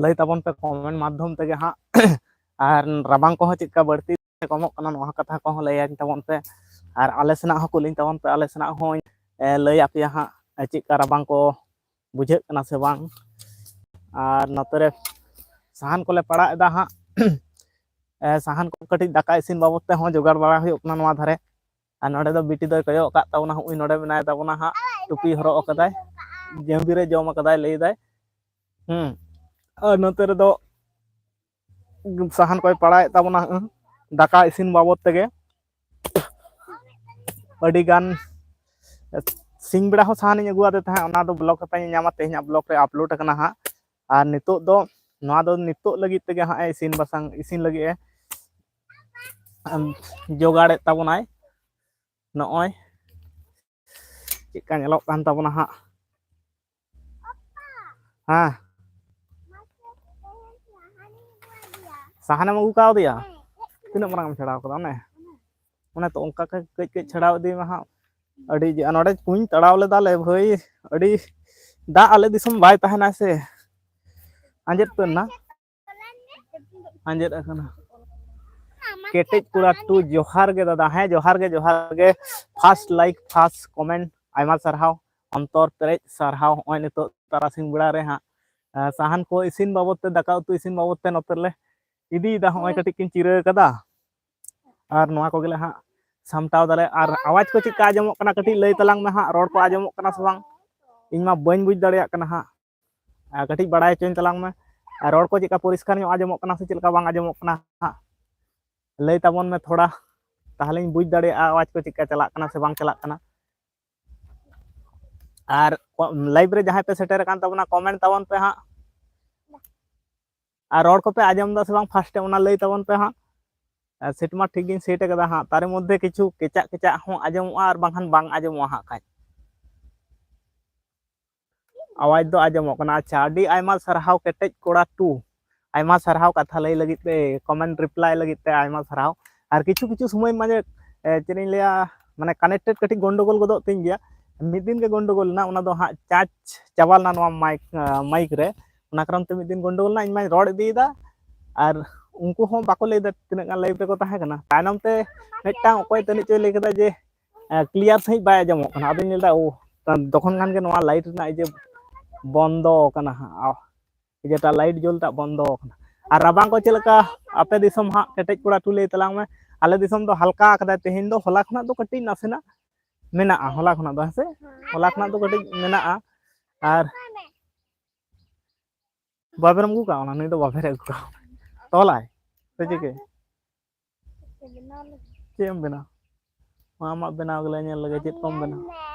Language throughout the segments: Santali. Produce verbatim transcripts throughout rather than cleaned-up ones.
ᱞᱟᱹᱭ ᱛᱟᱵᱚᱱ ᱯᱮ ᱠᱚᱢᱮᱱᱴ ᱢᱟᱫᱽᱫᱷᱚᱢ ᱛᱮᱜᱮ ᱦᱟᱸᱜ᱾ ᱟᱨ ᱨᱟᱵᱟᱝ ᱠᱚᱦᱚᱸ ᱪᱮᱫᱠᱟ ᱵᱟᱹᱲᱛᱤ ᱠᱚᱢᱚᱜ ᱠᱟᱱᱟ, ᱱᱚᱣᱟ ᱠᱟᱛᱷᱟ ᱠᱚᱦᱚᱸ ᱞᱟᱹᱭᱟᱹᱧ ᱛᱟᱵᱚᱱ ᱯᱮ᱾ ᱟᱨ ᱟᱞᱮ ᱥᱮᱱᱟᱜ ᱦᱚᱸ ᱠᱩᱞᱤᱧ ᱛᱟᱵᱚᱱ ᱯᱮ, ᱟᱞᱮ ᱥᱮᱱᱟᱜ ᱦᱚᱸ ᱞᱟᱹᱭ ᱟᱯᱮᱭᱟ ᱦᱟᱸᱜ ᱪᱮᱫᱠᱟ ᱨᱟᱵᱟᱝ ᱠᱚ ᱵᱩᱡᱷᱟᱹᱜ ᱠᱟᱱᱟ ᱥᱮ ᱵᱟᱝ᱾ ᱟᱨ ᱱᱚᱛᱮ ᱨᱮ ᱥᱟᱦᱟᱱ ᱠᱚᱞᱮ ᱯᱟᱲᱟᱜ ᱮᱫᱟ ᱦᱟᱸᱜ᱾ ᱥᱟᱦᱟᱱ ᱠᱚ ᱠᱟᱹᱴᱤᱡ ᱫᱟᱠᱟ ᱤᱥᱤᱱ ᱵᱟᱵᱚᱫ ᱛᱮᱦᱚᱸ ᱡᱚᱜᱟᱲ ᱵᱟᱲᱟ ᱦᱩᱭᱩᱜ ᱠᱟᱱᱟ ᱱᱚᱣᱟ ᱫᱷᱟᱨᱮ᱾ ᱟᱨ ᱱᱚᱰᱮ ᱫᱚ ᱵᱤᱴᱤ ᱫᱚᱭ ᱠᱚᱭᱚᱜ ᱟᱠᱟᱫ ᱛᱟᱵᱚᱱᱟ, ᱦᱚᱸᱜᱼᱚᱭ ᱱᱚᱰᱮ ᱢᱮᱱᱟᱭ ᱛᱟᱵᱚᱱᱟ ᱦᱟᱸᱜ, ᱴᱩᱯᱤ ᱦᱚᱨᱚᱜ ᱟᱠᱟᱫᱟᱭ, ᱡᱟᱹᱢᱵᱤ ᱨᱮ ᱡᱚᱢ ᱟᱠᱟᱫᱟᱭ ᱞᱟᱹᱭ ᱫᱟᱭ᱾ ᱦᱩᱸ᱾ ᱟᱨ ᱱᱚᱛᱮ ᱨᱮᱫᱚ ᱥᱟᱦᱟᱱ ᱠᱚᱭ ᱯᱟᱲᱟᱣᱮᱫ ᱛᱟᱵᱚᱱᱟ ᱦᱟᱸᱜ, ᱫᱟᱠᱟ ᱤᱥᱤᱱ ᱵᱟᱵᱚᱫ ᱛᱮᱜᱮ᱾ ᱟᱹᱰᱤ ᱜᱟᱱ ᱥᱤᱧ ᱵᱮᱲᱟ ᱦᱚᱸ ᱥᱟᱦᱟᱱᱤᱧ ᱟᱹᱜᱩᱣᱟᱫᱮ ᱛᱟᱦᱮᱸᱫ, ᱚᱱᱟ ᱫᱚ ᱵᱞᱚᱜ ᱨᱮᱯᱮ ᱧᱟᱢᱟ, ᱛᱮᱦᱮᱧᱟᱜ ᱵᱞᱚᱜ ᱨᱮ ᱟᱯᱞᱳᱰ ᱟᱠᱟᱱᱟ ᱦᱟᱸᱜ᱾ ᱟᱨ ᱱᱤᱛᱚᱜ ᱫᱚ ᱱᱚᱣᱟ ᱫᱚ ᱱᱤᱛᱚᱜ ᱞᱟᱹᱜᱤᱫ ᱛᱮᱜᱮ ᱦᱟᱸᱜ ᱮ ᱤᱥᱤᱱ ᱵᱟᱥᱟᱝ ᱤᱥᱤᱱ ᱞᱟᱹᱜᱤᱫ ᱮ ᱡᱚᱜᱟᱲᱮᱫ ᱛᱟᱵᱚᱱᱟᱭ᱾ ᱱᱚᱜᱼᱚᱭ ᱪᱮᱫᱠᱟ ᱧᱮᱞᱚᱜ ᱠᱟᱱ ᱛᱟᱵᱚᱱᱟ ᱦᱟᱸᱜ᱾ ᱦᱮᱸ, ᱥᱟᱦᱟᱱᱮᱢ ᱟᱹᱜᱩ ᱠᱟᱣᱫᱮᱭᱟ? ᱛᱤᱱᱟᱹᱜ ᱢᱟᱨᱟᱝ ᱮᱢ ᱪᱷᱟᱲᱟᱣ ᱠᱟᱫᱟ? ᱚᱱᱮ, ᱚᱱᱮ ᱛᱚ ᱚᱱᱠᱟ ᱠᱟᱹᱡ ᱠᱟᱹᱡ ᱪᱷᱟᱲᱟᱣ ᱤᱫᱤᱭ ᱢᱮ ᱦᱟᱸᱜ᱾ ᱟᱹᱰᱤ ᱡᱮ ᱱᱚᱰᱮ ᱠᱩᱧ ᱛᱟᱲᱟᱣ ᱞᱮᱫᱟ ᱞᱮ ᱵᱷᱟᱹᱭ, ᱟᱹᱰᱤ ᱫᱟᱜ ᱟᱞᱮ ᱫᱤᱥᱚᱢ ᱵᱟᱭ ᱛᱟᱦᱮᱱᱟ ᱥᱮ, ᱟᱸᱡᱮᱫ ᱩᱛᱟᱹᱨ ᱮᱱᱟ, ᱟᱸᱡᱮᱫ ᱟᱠᱟᱱᱟ᱾ ᱠᱮᱴᱮᱡ ᱠᱚᱲᱟ ᱴᱩ, ᱡᱚᱦᱟᱨ ᱜᱮ ᱫᱟᱫᱟ᱾ ᱦᱮᱸ, ᱡᱚᱦᱟᱨ ᱜᱮ, ᱡᱚᱦᱟᱨ ᱜᱮ᱾ ᱯᱷᱟᱥᱴ ᱞᱟᱭᱤᱠ, ᱯᱷᱟᱥᱴ ᱠᱚᱢᱮᱱᱴ, ᱟᱭᱢᱟ ᱥᱟᱨᱦᱟᱣ, ᱚᱱᱛᱚᱨ ᱯᱮᱨᱮᱡ ᱥᱟᱨᱦᱟᱣ᱾ ᱱᱚᱜᱼᱚᱭ ᱱᱤᱛᱚᱜ ᱛᱟᱨᱟᱥᱤᱧ ᱵᱮᱲᱟ ᱨᱮ ᱦᱟᱸᱜ, ᱟᱸ, ᱥᱟᱦᱟᱱ ᱠᱚ ᱤᱥᱤᱱ ᱵᱟᱵᱚᱫ ᱛᱮ, ᱫᱟᱠᱟ ᱩᱛᱩ ᱤᱥᱤᱱ ᱵᱟᱵᱚᱫ ᱛᱮ ᱱᱚᱛᱮ ᱞᱮ ᱤᱫᱤᱭᱮᱫᱟ᱾ ᱦᱚᱸᱜᱼᱚᱭ ᱠᱟᱹᱴᱤᱡ ᱠᱤᱱ ᱪᱤᱨᱟᱹ ᱠᱟᱫᱟ᱾ ᱟᱨ ᱱᱚᱣᱟ ᱠᱚᱜᱮ ᱞᱮ ᱦᱟᱸᱜ ᱥᱟᱢᱴᱟᱣ ᱫᱟᱞᱮ᱾ ᱟᱨ ᱟᱣᱟᱡᱽ ᱠᱚ ᱪᱮᱫ ᱞᱮᱠᱟ ᱟᱸᱡᱚᱢᱚᱜ ᱠᱟᱱᱟ, ᱠᱟᱹᱴᱤᱡ ᱞᱟᱹᱭ ᱛᱟᱞᱟᱝ ᱢᱮ ᱦᱟᱸᱜ᱾ ᱨᱚᱲ ᱠᱚ ᱟᱸᱡᱚᱢᱚᱜ ᱠᱟᱱᱟ ᱥᱮ ᱵᱟᱝ? ᱤᱧ ᱢᱟ ᱵᱟᱹᱧ ᱵᱩᱡᱽ ᱫᱟᱲᱮᱭᱟᱜ ᱠᱟᱱᱟ ᱦᱟᱸᱜ᱾ ᱟᱨ ᱠᱟᱹᱴᱤᱡ ᱵᱟᱲᱟᱭ ᱦᱚᱪᱚᱧ ᱛᱟᱞᱟᱝ ᱢᱮ᱾ ᱟᱨ ᱨᱚᱲ ᱠᱚ ᱪᱮᱫ ᱞᱮᱠᱟ ᱯᱚᱨᱤᱥᱠᱟᱨ ᱧᱚᱜ ᱟᱸᱡᱚᱢᱚᱜ ᱠᱟᱱᱟ ᱥᱮ ᱪᱮᱫ ᱞᱮᱠᱟ ᱵᱟᱝ ᱟᱸᱡᱚᱢᱚᱜ ᱠᱟᱱᱟ ᱦᱟᱸᱜ? ᱞᱟᱹᱭ ᱛᱟᱵᱚᱱ ᱢᱮ ᱛᱷᱚᱲᱟ, ᱛᱟᱦᱚᱞᱮᱧ ᱵᱩᱡᱽ ᱫᱟᱲᱮᱭᱟᱜᱼᱟ ᱟᱣᱟᱡᱽ ᱠᱚ ᱪᱮᱫ ᱞᱮᱠᱟ ᱪᱟᱞᱟᱜ ᱠᱟᱱᱟ ᱥᱮ ᱵᱟᱝ ᱪᱟᱞᱟᱜ ᱠᱟᱱᱟ᱾ ᱟᱨ ᱠᱚ-, ᱞᱟᱭᱤᱵᱷ ᱨᱮ ᱡᱟᱦᱟᱸᱭ ᱯᱮ ᱥᱮᱴᱮᱨ ᱟᱠᱟᱱ ᱛᱟᱵᱚᱱᱟ, ᱠᱚᱢᱮᱱᱴ ᱛᱟᱵᱚᱱ ᱯᱮ ᱦᱟᱸᱜ᱾ ᱟᱨ ᱨᱚᱲ ᱠᱚᱯᱮ ᱟᱸᱡᱚᱢ ᱮᱫᱟ ᱥᱮ ᱵᱟᱝ, ᱯᱷᱟᱥᱴᱮ ᱚᱱᱟ ᱞᱟᱹᱭ ᱛᱟᱵᱚᱱ ᱯᱮ ᱦᱟᱸᱜ᱾ ᱟᱨ ᱥᱮᱴ ᱢᱟ ᱴᱷᱤᱠ ᱜᱤᱧ ᱥᱮᱴ ᱟᱠᱟᱫᱟ ᱦᱟᱸᱜ, ᱛᱟᱨᱮ ᱢᱚᱫᱽᱫᱷᱮ ᱠᱤᱪᱷᱩ ᱠᱮᱪᱟᱜ ᱠᱮᱪᱟᱜ ᱦᱚᱸ ᱟᱸᱡᱚᱢᱚᱜᱼᱟ ᱟᱨ ᱵᱟᱝᱠᱷᱟᱱ ᱵᱟᱝ ᱟᱸᱡᱚᱢᱚᱜᱼᱟ ᱦᱟᱸᱜ ᱠᱷᱟᱡ᱾ ᱟᱣᱟᱡᱽ ᱫᱚ ᱟᱸᱡᱚᱢᱚᱜ ᱠᱟᱱᱟ᱾ ᱟᱪᱪᱷᱟ, ᱟᱹᱰᱤ ᱟᱭᱢᱟ ᱥᱟᱨᱦᱟᱣ ᱠᱮᱴᱮᱡ ᱠᱚᱲᱟ ᱴᱩ, ᱟᱭᱢᱟ ᱥᱟᱨᱦᱟᱣ ᱠᱟᱛᱷᱟ ᱞᱟᱹᱭ ᱞᱟᱹᱜᱤᱫ ᱛᱮ, ᱠᱚᱢᱮᱱᱴ ᱨᱤᱯᱞᱟᱭ ᱞᱟᱹᱜᱤᱫ ᱛᱮ ᱟᱭᱢᱟ ᱥᱟᱨᱦᱟᱣ᱾ ᱟᱨ ᱠᱤᱪᱷᱩ ᱠᱤᱪᱷᱩ ᱥᱚᱢᱚᱭ ᱢᱟᱱᱮ, ᱮ, ᱪᱮᱫ ᱤᱧ ᱞᱟᱹᱭᱟ, ᱢᱟᱱᱮ ᱠᱟᱱᱮᱠᱴᱮᱰ ᱠᱟᱹᱴᱤᱡ ᱜᱚᱱᱰᱚᱜᱳᱞ ᱜᱚᱫᱚᱜ ᱛᱤᱧ ᱜᱮᱭᱟ᱾ ᱢᱤᱫ ᱫᱤᱱ ᱜᱮ ᱜᱚᱱᱰᱚᱜᱳᱞ ᱞᱮᱱᱟ, ᱚᱱᱟ ᱫᱚ ᱦᱟᱸᱜ ᱪᱟᱨᱡᱽ ᱪᱟᱵᱟ ᱞᱮᱱᱟ ᱱᱚᱣᱟ ᱢᱟᱭᱤᱠ, ᱮ, ᱢᱟᱭᱤᱠ ᱨᱮ᱾ ᱚᱱᱟ ᱠᱟᱨᱚᱱ ᱛᱮ ᱢᱤᱫ ᱫᱤᱱ ᱜᱚᱱᱰᱚᱜᱳᱞ ᱮᱱᱟ, ᱤᱧ ᱢᱟᱧ ᱨᱚᱲ ᱤᱫᱤᱭᱮᱫᱟ, ᱟᱨ ᱩᱱᱠᱩ ᱦᱚᱸ ᱵᱟᱠᱚ ᱞᱟᱹᱭᱫᱟ ᱛᱤᱱᱟᱹᱜ ᱜᱟᱱ ᱞᱟᱭᱤᱵᱷ ᱨᱮᱠᱚ ᱛᱟᱦᱮᱸ ᱠᱟᱱᱟ᱾ ᱛᱟᱭᱱᱚᱢ ᱛᱮ ᱢᱤᱫᱴᱟᱝ ᱚᱠᱚᱭ ᱛᱟᱹᱱᱤᱡ ᱪᱚᱭ ᱞᱟᱹᱭ ᱠᱮᱫᱟ ᱡᱮ ᱠᱞᱤᱭᱟᱨ ᱥᱟᱺᱦᱤᱡ ᱵᱟᱭ ᱟᱸᱡᱚᱢᱚᱜ ᱠᱟᱱᱟ᱾ ᱟᱫᱚᱧ ᱧᱮᱞ ᱮᱫᱟ, ᱳ, ᱛᱚᱠᱷᱚᱱ ᱠᱷᱟᱱ ᱜᱮ ᱱᱚᱣᱟ ᱞᱟᱭᱤᱴ ᱨᱮᱱᱟᱜ ᱤᱭᱟᱹ ᱵᱚᱱᱫᱚ ᱟᱠᱟᱱᱟ ᱦᱟᱸᱜ, ᱡᱮᱴᱟ ᱞᱟᱭᱤᱴ ᱡᱩᱞ ᱴᱟᱜ ᱵᱚᱱᱫᱚ ᱟᱠᱟᱱᱟ᱾ ᱟᱨ ᱨᱟᱵᱟᱝ ᱠᱚ ᱪᱮᱫ ᱞᱮᱠᱟ ᱟᱯᱮ ᱫᱤᱥᱚᱢ ᱦᱟᱸᱜ? ᱠᱮᱴᱮᱡ ᱠᱚᱲᱟ ᱴᱩ ᱞᱟᱹᱭ ᱛᱟᱞᱟᱝ ᱢᱮ᱾ ᱟᱞᱮ ᱫᱤᱥᱚᱢ ᱫᱚ ᱦᱟᱞᱠᱟ ᱟᱠᱟᱫᱟᱭ ᱛᱮᱦᱮᱧ ᱫᱚ, ᱦᱚᱞᱟ ᱠᱷᱚᱱᱟᱜ ᱫᱚ ᱠᱟᱹᱴᱤᱡ ᱱᱟᱥᱮᱱᱟᱜ ᱢᱮᱱᱟᱜᱼᱟ, ᱦᱚᱞᱟ ᱠᱷᱚᱱᱟᱜ ᱫᱚ, ᱦᱮᱸ ᱥᱮ? ᱦᱚᱞᱟ ᱠᱷᱚᱱᱟᱜ ᱫᱚ ᱠᱟᱹᱴᱤᱡ ᱢᱮᱱᱟᱜᱼᱟ᱾ ᱟᱨ ᱵᱟᱵᱮᱨᱮᱢ ᱟᱹᱜᱩ ᱠᱟᱜ? ᱚᱱᱟ ᱱᱩᱭ ᱫᱚ ᱵᱟᱵᱮᱨᱮ ᱟᱹᱜᱩ ᱠᱟᱜ, ᱛᱚᱞᱟᱭ ᱥᱮ ᱪᱤᱠᱟᱹ? ᱪᱮᱫ ᱮᱢ ᱵᱮᱱᱟᱣ? ᱢᱟ ᱟᱢᱟᱜ ᱵᱮᱱᱟᱣ ᱜᱮᱞᱮ ᱧᱮᱞ ᱞᱮᱜᱮ, ᱪᱮᱫ ᱠᱚᱢ ᱵᱮᱱᱟᱣ?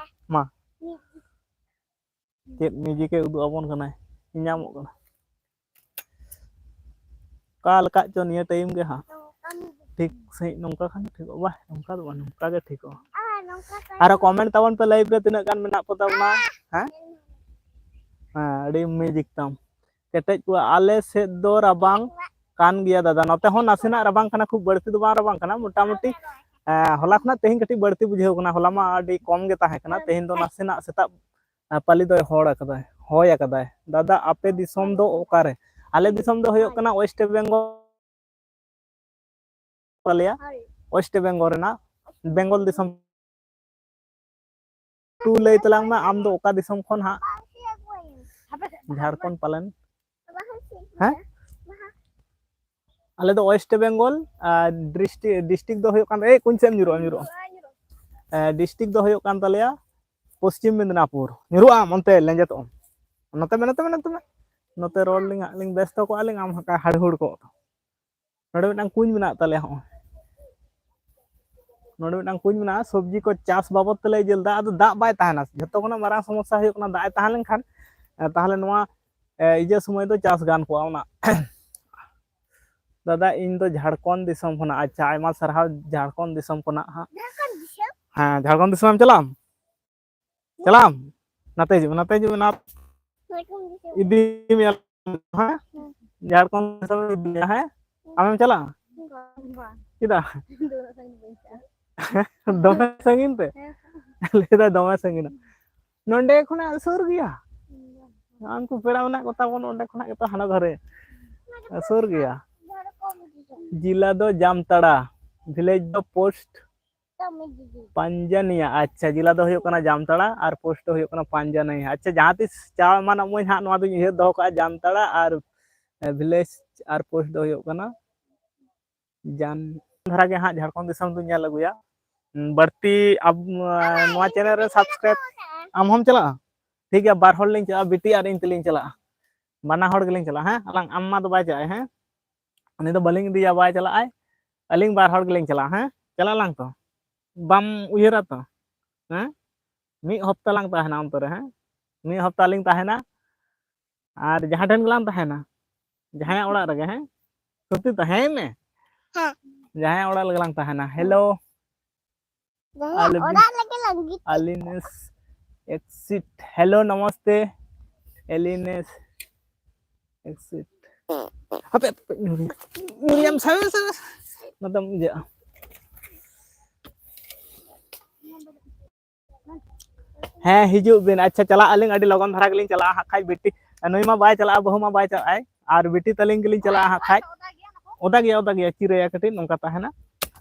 ᱢᱟ, ᱪᱮᱫ ᱢᱤᱭᱩᱡᱤᱠ ᱮ ᱩᱫᱩᱜ ᱟᱵᱚᱱ ᱠᱟᱱᱟᱭ, ᱧᱮᱧᱟᱢᱚᱜ ᱠᱟᱱᱟ᱾ ᱚᱠᱟ ᱞᱮᱠᱟ ᱪᱚ ᱱᱤᱭᱟᱹ ᱴᱟᱭᱤᱢ ᱜᱮ ᱦᱟᱸᱜ ᱴᱷᱤᱠ ᱥᱟᱺᱦᱤᱡ ᱱᱚᱝᱠᱟ ᱠᱷᱟᱱ ᱴᱷᱤᱠᱚᱜᱼᱟ᱾ ᱵᱟᱦ, ᱱᱚᱝᱠᱟ ᱫᱚ ᱵᱟᱝ, ᱱᱚᱝᱠᱟ ᱜᱮ ᱴᱷᱤᱠᱚᱜᱼᱟ᱾ ᱟᱨᱚ ᱠᱚᱢᱮᱱᱴ ᱛᱟᱵᱚᱱ ᱯᱮ, ᱞᱟᱭᱤᱵᱷ ᱨᱮ ᱛᱤᱱᱟᱹᱜ ᱜᱟᱱ ᱢᱮᱱᱟᱜ ᱠᱚ ᱛᱟᱵᱚᱱᱟ? ᱦᱮᱸ, ᱦᱮᱸ, ᱟᱹᱰᱤ ᱢᱤᱭᱩᱡᱤᱠ ᱛᱟᱢ ᱠᱮᱴᱮᱡ ᱠᱚᱜᱼᱟ᱾ ᱟᱞᱮ ᱥᱮᱫ ᱫᱚ ᱨᱟᱵᱟᱝ ᱠᱟᱱ ᱜᱮᱭᱟ ᱫᱟᱫᱟ, ᱱᱚᱛᱮ ᱦᱚᱸ ᱱᱟᱥᱮᱱᱟᱜ ᱨᱟᱵᱟᱝ ᱠᱟᱱᱟ, ᱠᱷᱩᱵ ᱵᱟᱹᱲᱛᱤ ᱫᱚ ᱵᱟᱝ ᱨᱟᱵᱟᱝ ᱠᱟᱱᱟ, ᱢᱚᱴᱟᱢᱩᱴᱤ ᱮᱸ, ᱦᱚᱞᱟ ᱠᱷᱚᱱᱟᱜ ᱛᱮᱦᱮᱧ ᱠᱟᱹᱴᱤᱡ ᱵᱟᱹᱲᱛᱤ ᱵᱩᱡᱷᱟᱹᱣ ᱠᱟᱱᱟ᱾ ᱦᱚᱞᱟ ᱢᱟ ᱟᱹᱰᱤ ᱠᱚᱢ ᱜᱮ ᱛᱟᱦᱮᱸ ᱠᱟᱱᱟ, ᱛᱮᱦᱮᱧ ᱫᱚ ᱱᱟᱥᱮᱱᱟᱜ ᱥᱮᱛᱟᱜ ᱮᱸ, ᱯᱟᱞᱤ ᱫᱚᱭ ᱦᱚᱲ ᱟᱠᱟᱫᱟᱭ, ᱦᱚᱭ ᱟᱠᱟᱫᱟᱭ᱾ ᱫᱟᱫᱟ, ᱟᱯᱮ ᱫᱤᱥᱚᱢ ᱫᱚ ᱚᱠᱟᱨᱮ? ᱟᱞᱮ ᱫᱤᱥᱚᱢ ᱫᱚ ᱦᱩᱭᱩᱜ ᱠᱟᱱᱟ ᱳᱭᱮᱥᱴ ᱵᱮᱝᱜᱚᱞ᱾ ᱛᱟᱞᱮᱭᱟ, ᱳᱭᱮᱥᱴ ᱵᱮᱝᱜᱚᱞ ᱨᱮᱱᱟᱜ, ᱵᱮᱝᱜᱚᱞ ᱫᱤᱥᱚᱢ᱾ ᱴᱩ ᱞᱟᱹᱭ ᱛᱟᱞᱟᱝ ᱢᱮ, ᱟᱢ ᱫᱚ ᱚᱠᱟ ᱫᱤᱥᱚᱢ ᱠᱷᱚᱱ ᱦᱟᱸᱜ? ᱡᱷᱟᱲᱠᱷᱚᱸᱰ ᱯᱟᱞᱮᱱ? ᱦᱮᱸ? ᱟᱞᱮ ᱫᱚ ᱳᱭᱮᱥᱴ ᱵᱮᱝᱜᱚᱞ, ᱟᱨ ᱰᱤᱥᱴᱤᱠ, ᱰᱤᱥᱴᱤᱠ ᱫᱚ ᱦᱩᱭᱩᱜ ᱠᱟᱱ, ᱮᱭ, ᱠᱩᱧ ᱥᱮᱫ ᱮᱢ ᱧᱩᱨᱩᱜᱼᱟ, ᱧᱩᱨᱩᱜᱼᱟ᱾ ᱮ, ᱰᱤᱥᱴᱤᱠ ᱫᱚ ᱦᱩᱭᱩᱜ ᱠᱟᱱ ᱛᱟᱞᱮᱭᱟ ᱯᱚᱥᱪᱤᱢ ᱢᱮᱫᱽᱱᱟᱯᱩᱨ᱾ ᱧᱩᱨᱩᱜ ᱟᱢ, ᱚᱱᱛᱮ ᱞᱮᱸᱡᱮᱫᱚᱜ ᱟᱢ᱾ ᱱᱚᱛᱮ ᱢᱮ, ᱱᱚᱛᱮ ᱢᱮ, ᱱᱚᱛᱮ ᱢᱮ᱾ ᱱᱚᱛᱮ ᱨᱚᱲ ᱞᱤᱧ ᱦᱟᱸᱜ ᱞᱤᱧ ᱵᱮᱥᱛᱚ ᱠᱚᱜᱼᱟ ᱞᱤᱧ, ᱟᱢ ᱦᱟᱸᱜ ᱦᱟᱹᱲᱦᱩᱲ ᱠᱚᱜ᱾ ᱱᱚᱰᱮ ᱢᱤᱫᱴᱟᱝ ᱠᱩᱧ ᱢᱮᱱᱟᱜ ᱛᱟᱞᱮᱭᱟ, ᱦᱚᱸᱜᱼᱚᱭ᱾ ᱱᱚᱰᱮ ᱢᱤᱫᱴᱟᱝ ᱠᱩᱧ ᱢᱮᱱᱟᱜᱼᱟ, ᱥᱚᱵᱽᱡᱤ ᱠᱚ ᱪᱟᱥ ᱵᱟᱵᱚᱫ ᱛᱮᱞᱮ ᱤᱭᱟᱹ ᱞᱮᱫᱟ, ᱟᱫᱚ ᱫᱟᱜ ᱵᱟᱭ ᱛᱟᱦᱮᱱᱟ᱾ ᱡᱷᱚᱛᱚ ᱠᱷᱚᱱᱟᱜ ᱢᱟᱨᱟᱝ ᱥᱚᱢᱚᱥᱥᱟ ᱦᱩᱭᱩᱜ ᱠᱟᱱᱟ, ᱫᱟᱜ ᱮ ᱛᱟᱦᱮᱸ ᱞᱮᱱᱠᱷᱟᱱ, ᱮ, ᱛᱟᱦᱚᱞᱮ ᱱᱚᱣᱟ, ᱮ, ᱤᱭᱟᱹ ᱥᱚᱢᱚᱭ ᱫᱚ ᱪᱟᱥ ᱜᱟᱱ ᱠᱚᱜᱼᱟ ᱚᱱᱟ᱾ ᱫᱟᱫᱟ, ᱤᱧ ᱫᱚ ᱡᱷᱟᱲᱠᱷᱚᱸᱰ ᱫᱤᱥᱚᱢ ᱠᱷᱚᱱᱟᱜ᱾ ᱟᱪᱪᱷᱟ, ᱟᱭᱢᱟ ᱥᱟᱨᱦᱟᱣ ᱡᱷᱟᱲᱠᱷᱚᱸᱰ ᱫᱤᱥᱚᱢ ᱠᱷᱚᱱᱟᱜ ᱦᱟᱸᱜ᱾ ᱡᱷᱟᱲᱠᱷᱚᱸᱰ ᱫᱤᱥᱚᱢ? ᱦᱮᱸ, ᱡᱷᱟᱲᱠᱷᱚᱸᱰ ᱫᱤᱥᱚᱢ ᱮᱢ ᱪᱟᱞᱟᱜ ᱟᱢ? ᱪᱟᱞᱟᱜ ᱟᱢ? ᱱᱟᱛᱮ ᱦᱤᱡᱩᱜ ᱢᱮ, ᱱᱟᱛᱮ ᱦᱤᱡᱩᱜ ᱢᱮ, ᱱᱟ-, ᱡᱷᱟᱲᱠᱷᱚᱸᱰ ᱫᱤᱥᱚᱢ᱾ ᱤᱫᱤ ᱢᱮᱭᱟ, ᱦᱮᱸ? ᱦᱮᱸ᱾ ᱡᱷᱟᱲᱠᱷᱚᱸᱰ ᱫᱤᱥᱚᱢ ᱤᱫᱤ ᱢᱮᱭᱟ, ᱦᱮᱸ? ᱟᱢᱮᱢ ᱪᱟᱞᱟᱜᱼᱟ? ᱵᱟᱝ᱾ ᱪᱮᱫᱟᱜ? ᱤᱧ ᱫᱚ ᱩᱱᱟᱹᱜ ᱥᱟᱺᱜᱤᱧ ᱫᱚ ᱵᱟᱹᱧ ᱪᱟᱜᱼᱟ᱾ ᱫᱚᱢᱮ ᱥᱟᱺᱜᱤᱧ ᱛᱮ? ᱦᱮᱸ᱾ ᱞᱟᱹᱭ ᱫᱟᱭ ᱫᱚᱢᱮ ᱥᱟᱺᱜᱤᱧᱟ᱾ ᱱᱚᱸᱰᱮ ᱠᱷᱚᱱᱟᱜ ᱥᱩᱨ ᱜᱮᱭᱟ? ᱵᱟᱝ᱾ ᱩᱱᱠᱩ ᱯᱮᱲᱟ ᱢᱮᱱᱟᱜ ᱠᱚᱛᱟ ᱵᱚᱱ ᱚᱸᱰᱮ ᱠᱷᱚᱱᱟᱜ ᱜᱮᱛᱚ ᱦᱟᱱᱟ ᱫᱷᱟᱨᱮ᱾ ᱥᱩᱨ ᱜᱮᱭᱟ᱾ ᱡᱤᱞᱟ ᱫᱚ ᱡᱟᱢᱛᱟᱲᱟ, ᱵᱷᱤᱞᱮᱡᱽ ᱫᱚ ᱯᱳᱥᱴ ᱯᱟᱧᱡᱟᱱᱤᱭᱟ᱾ ᱟᱪᱪᱷᱟ, ᱡᱮᱞᱟ ᱫᱚ ᱦᱩᱭᱩᱜ ᱠᱟᱱᱟ ᱡᱟᱢᱛᱟᱲᱟ ᱟᱨ ᱯᱳᱥᱴ ᱫᱚ ᱦᱩᱭᱩᱜ ᱠᱟᱱᱟ ᱯᱟᱧᱡᱟᱱᱤᱭᱟ᱾ ᱟᱪᱪᱷᱟ, ᱡᱟᱦᱟᱸ ᱛᱤᱥ ᱪᱟᱞᱟᱣ ᱮᱢᱟᱱᱚᱜ ᱢᱟᱹᱧ ᱦᱟᱸᱜ, ᱱᱚᱣᱟ ᱫᱚᱧ ᱩᱭᱦᱟᱹᱨ ᱫᱚᱦᱚ ᱠᱟᱜᱼᱟ, ᱡᱟᱢᱛᱟᱲᱟ ᱟᱨ, ᱮ, ᱵᱷᱤᱞᱮᱡᱽ ᱟᱨ ᱯᱳᱥᱴ ᱫᱚ ᱦᱩᱭᱩᱜ ᱠᱟᱱᱟ ᱡᱟᱱ ᱫᱷᱟᱨᱟ ᱜᱮ ᱦᱟᱸᱜ ᱡᱷᱟᱲᱠᱷᱚᱸᱰ ᱫᱤᱥᱚᱢ ᱫᱚᱧ ᱧᱮᱞ ᱟᱹᱜᱩᱭᱟ᱾ ᱩᱸ, ᱵᱟᱹᱲᱛᱤ ᱟᱵ-, ᱱᱚᱣᱟ ᱪᱮᱱᱮᱞ ᱨᱮ ᱥᱟᱵᱥᱠᱨᱟᱭᱤᱵ ᱟᱢ ᱦᱚᱸᱢ ᱪᱟᱞᱟᱜᱼᱟ? ᱴᱷᱤᱠ ᱜᱮᱭᱟ, ᱵᱟᱨ ᱦᱚᱲ ᱞᱤᱧ ᱪᱟᱞᱟᱜᱼᱟ, ᱵᱤᱴᱤ ᱟᱨ ᱤᱧ ᱛᱮᱞᱤᱧ ᱪᱟᱞᱟᱜᱼᱟ᱾ ᱵᱟᱱᱟ ᱦᱚᱲ ᱜᱮᱞᱤᱧ ᱪᱟᱞᱟᱜᱼᱟ, ᱦᱮᱸ? ᱟᱞᱟᱝ ᱟᱢ ᱢᱟ ᱫᱚ ᱵᱟᱭ ᱪᱟᱞᱟᱜᱼᱟ, ᱦᱮᱸ? ᱩᱱᱤ ᱫᱚ ᱵᱟᱹᱞᱤᱧ ᱤᱫᱤᱭᱟ, ᱵᱟᱭ ᱪᱟᱞᱟᱜᱼᱟᱭ᱾ ᱟᱹᱞᱤᱧ ᱵᱟᱨ ᱦᱚᱲ ᱜᱮᱞᱤᱧ ᱪᱟᱞᱟᱜᱼᱟ, ᱦᱮᱸ? ᱪᱟᱞᱟᱜ ᱟᱞᱟᱝ ᱛᱚ? ᱵᱟᱢ ᱩᱭᱦᱟᱹᱨᱟ ᱛᱚ? ᱦᱮᱸ? ᱢᱤᱫ ᱦᱚᱯᱛᱟ ᱞᱟᱝ ᱛᱟᱦᱮᱱᱟ ᱚᱱᱛᱮ ᱨᱮ, ᱦᱮᱸ? ᱢᱤᱫ ᱦᱚᱯᱛᱟ ᱞᱤᱧ ᱛᱟᱦᱮᱱᱟ᱾ ᱟᱨ ᱡᱟᱦᱟᱸ ᱴᱷᱮᱱ ᱜᱮᱞᱟᱝ ᱛᱟᱦᱮᱱᱟ, ᱡᱟᱦᱟᱸᱭᱟᱜ ᱚᱲᱟᱜ ᱨᱮᱜᱮ, ᱦᱮᱸ? ᱥᱚᱛᱤ ᱛᱟᱦᱮᱸᱭ ᱢᱮ᱾ ᱦᱮᱸ᱾ ᱡᱟᱦᱟᱸᱭᱟᱜ ᱚᱲᱟᱜ ᱨᱮᱜᱮ ᱞᱟᱝ ᱛᱟᱦᱮᱱᱟ᱾ ᱦᱮᱞᱳ᱾ ᱡᱟᱦᱟᱸᱭᱟᱜ ᱟᱞᱮ ᱚᱲᱟᱜ ᱨᱮᱜᱮ ᱞᱟᱹᱜᱤᱫ᱾ ᱟᱞᱤᱱᱮᱥ ᱮᱠᱥᱤᱴ᱾ ᱦᱮᱞᱳ, ᱱᱚᱢᱚᱥᱛᱮ᱾ ᱮᱞᱤᱱᱮᱥ ᱮᱠᱥᱤᱴ᱾ ᱦᱟᱯᱮ, ᱦᱟᱯᱮ, ᱧᱩᱨᱩᱭᱟᱢ, ᱥᱟᱵᱮ, ᱥᱟᱵᱮ᱾ ᱱᱚᱛᱮᱢ ᱤᱭᱟᱹᱜᱼᱟ᱾ ᱦᱮᱸ, ᱦᱤᱡᱩᱜ ᱵᱤᱱ᱾ ᱟᱪᱪᱷᱟ, ᱪᱟᱞᱟᱜ ᱟᱹᱞᱤᱧ, ᱟᱹᱰᱤ ᱞᱚᱜᱚᱱ ᱫᱷᱟᱨᱟ ᱜᱮᱞᱤᱧ ᱪᱟᱞᱟᱜᱼᱟ ᱦᱟᱸᱜ ᱠᱷᱟᱡ᱾ ᱵᱤᱴᱤ, ᱱᱩᱭ ᱢᱟ ᱵᱟᱭ ᱪᱟᱞᱟᱜᱼᱟ, ᱵᱟᱹᱦᱩ ᱢᱟ ᱵᱟᱭ ᱪᱟᱞᱟᱜᱼᱟᱭ, ᱟᱨ ᱵᱤᱴᱤ ᱛᱟᱹᱞᱤᱧ ᱜᱮᱞᱤᱧ ᱪᱟᱞᱟᱜᱼᱟ ᱦᱟᱸᱜ ᱠᱷᱟᱡ᱾ ᱚᱫᱟ ᱜᱮᱭᱟ, ᱚᱫᱟ ᱜᱮᱭᱟ, ᱪᱤᱨᱟᱹᱭᱟ ᱠᱟᱹᱴᱤᱡ, ᱱᱚᱝᱠᱟ ᱛᱟᱦᱮᱱᱟ᱾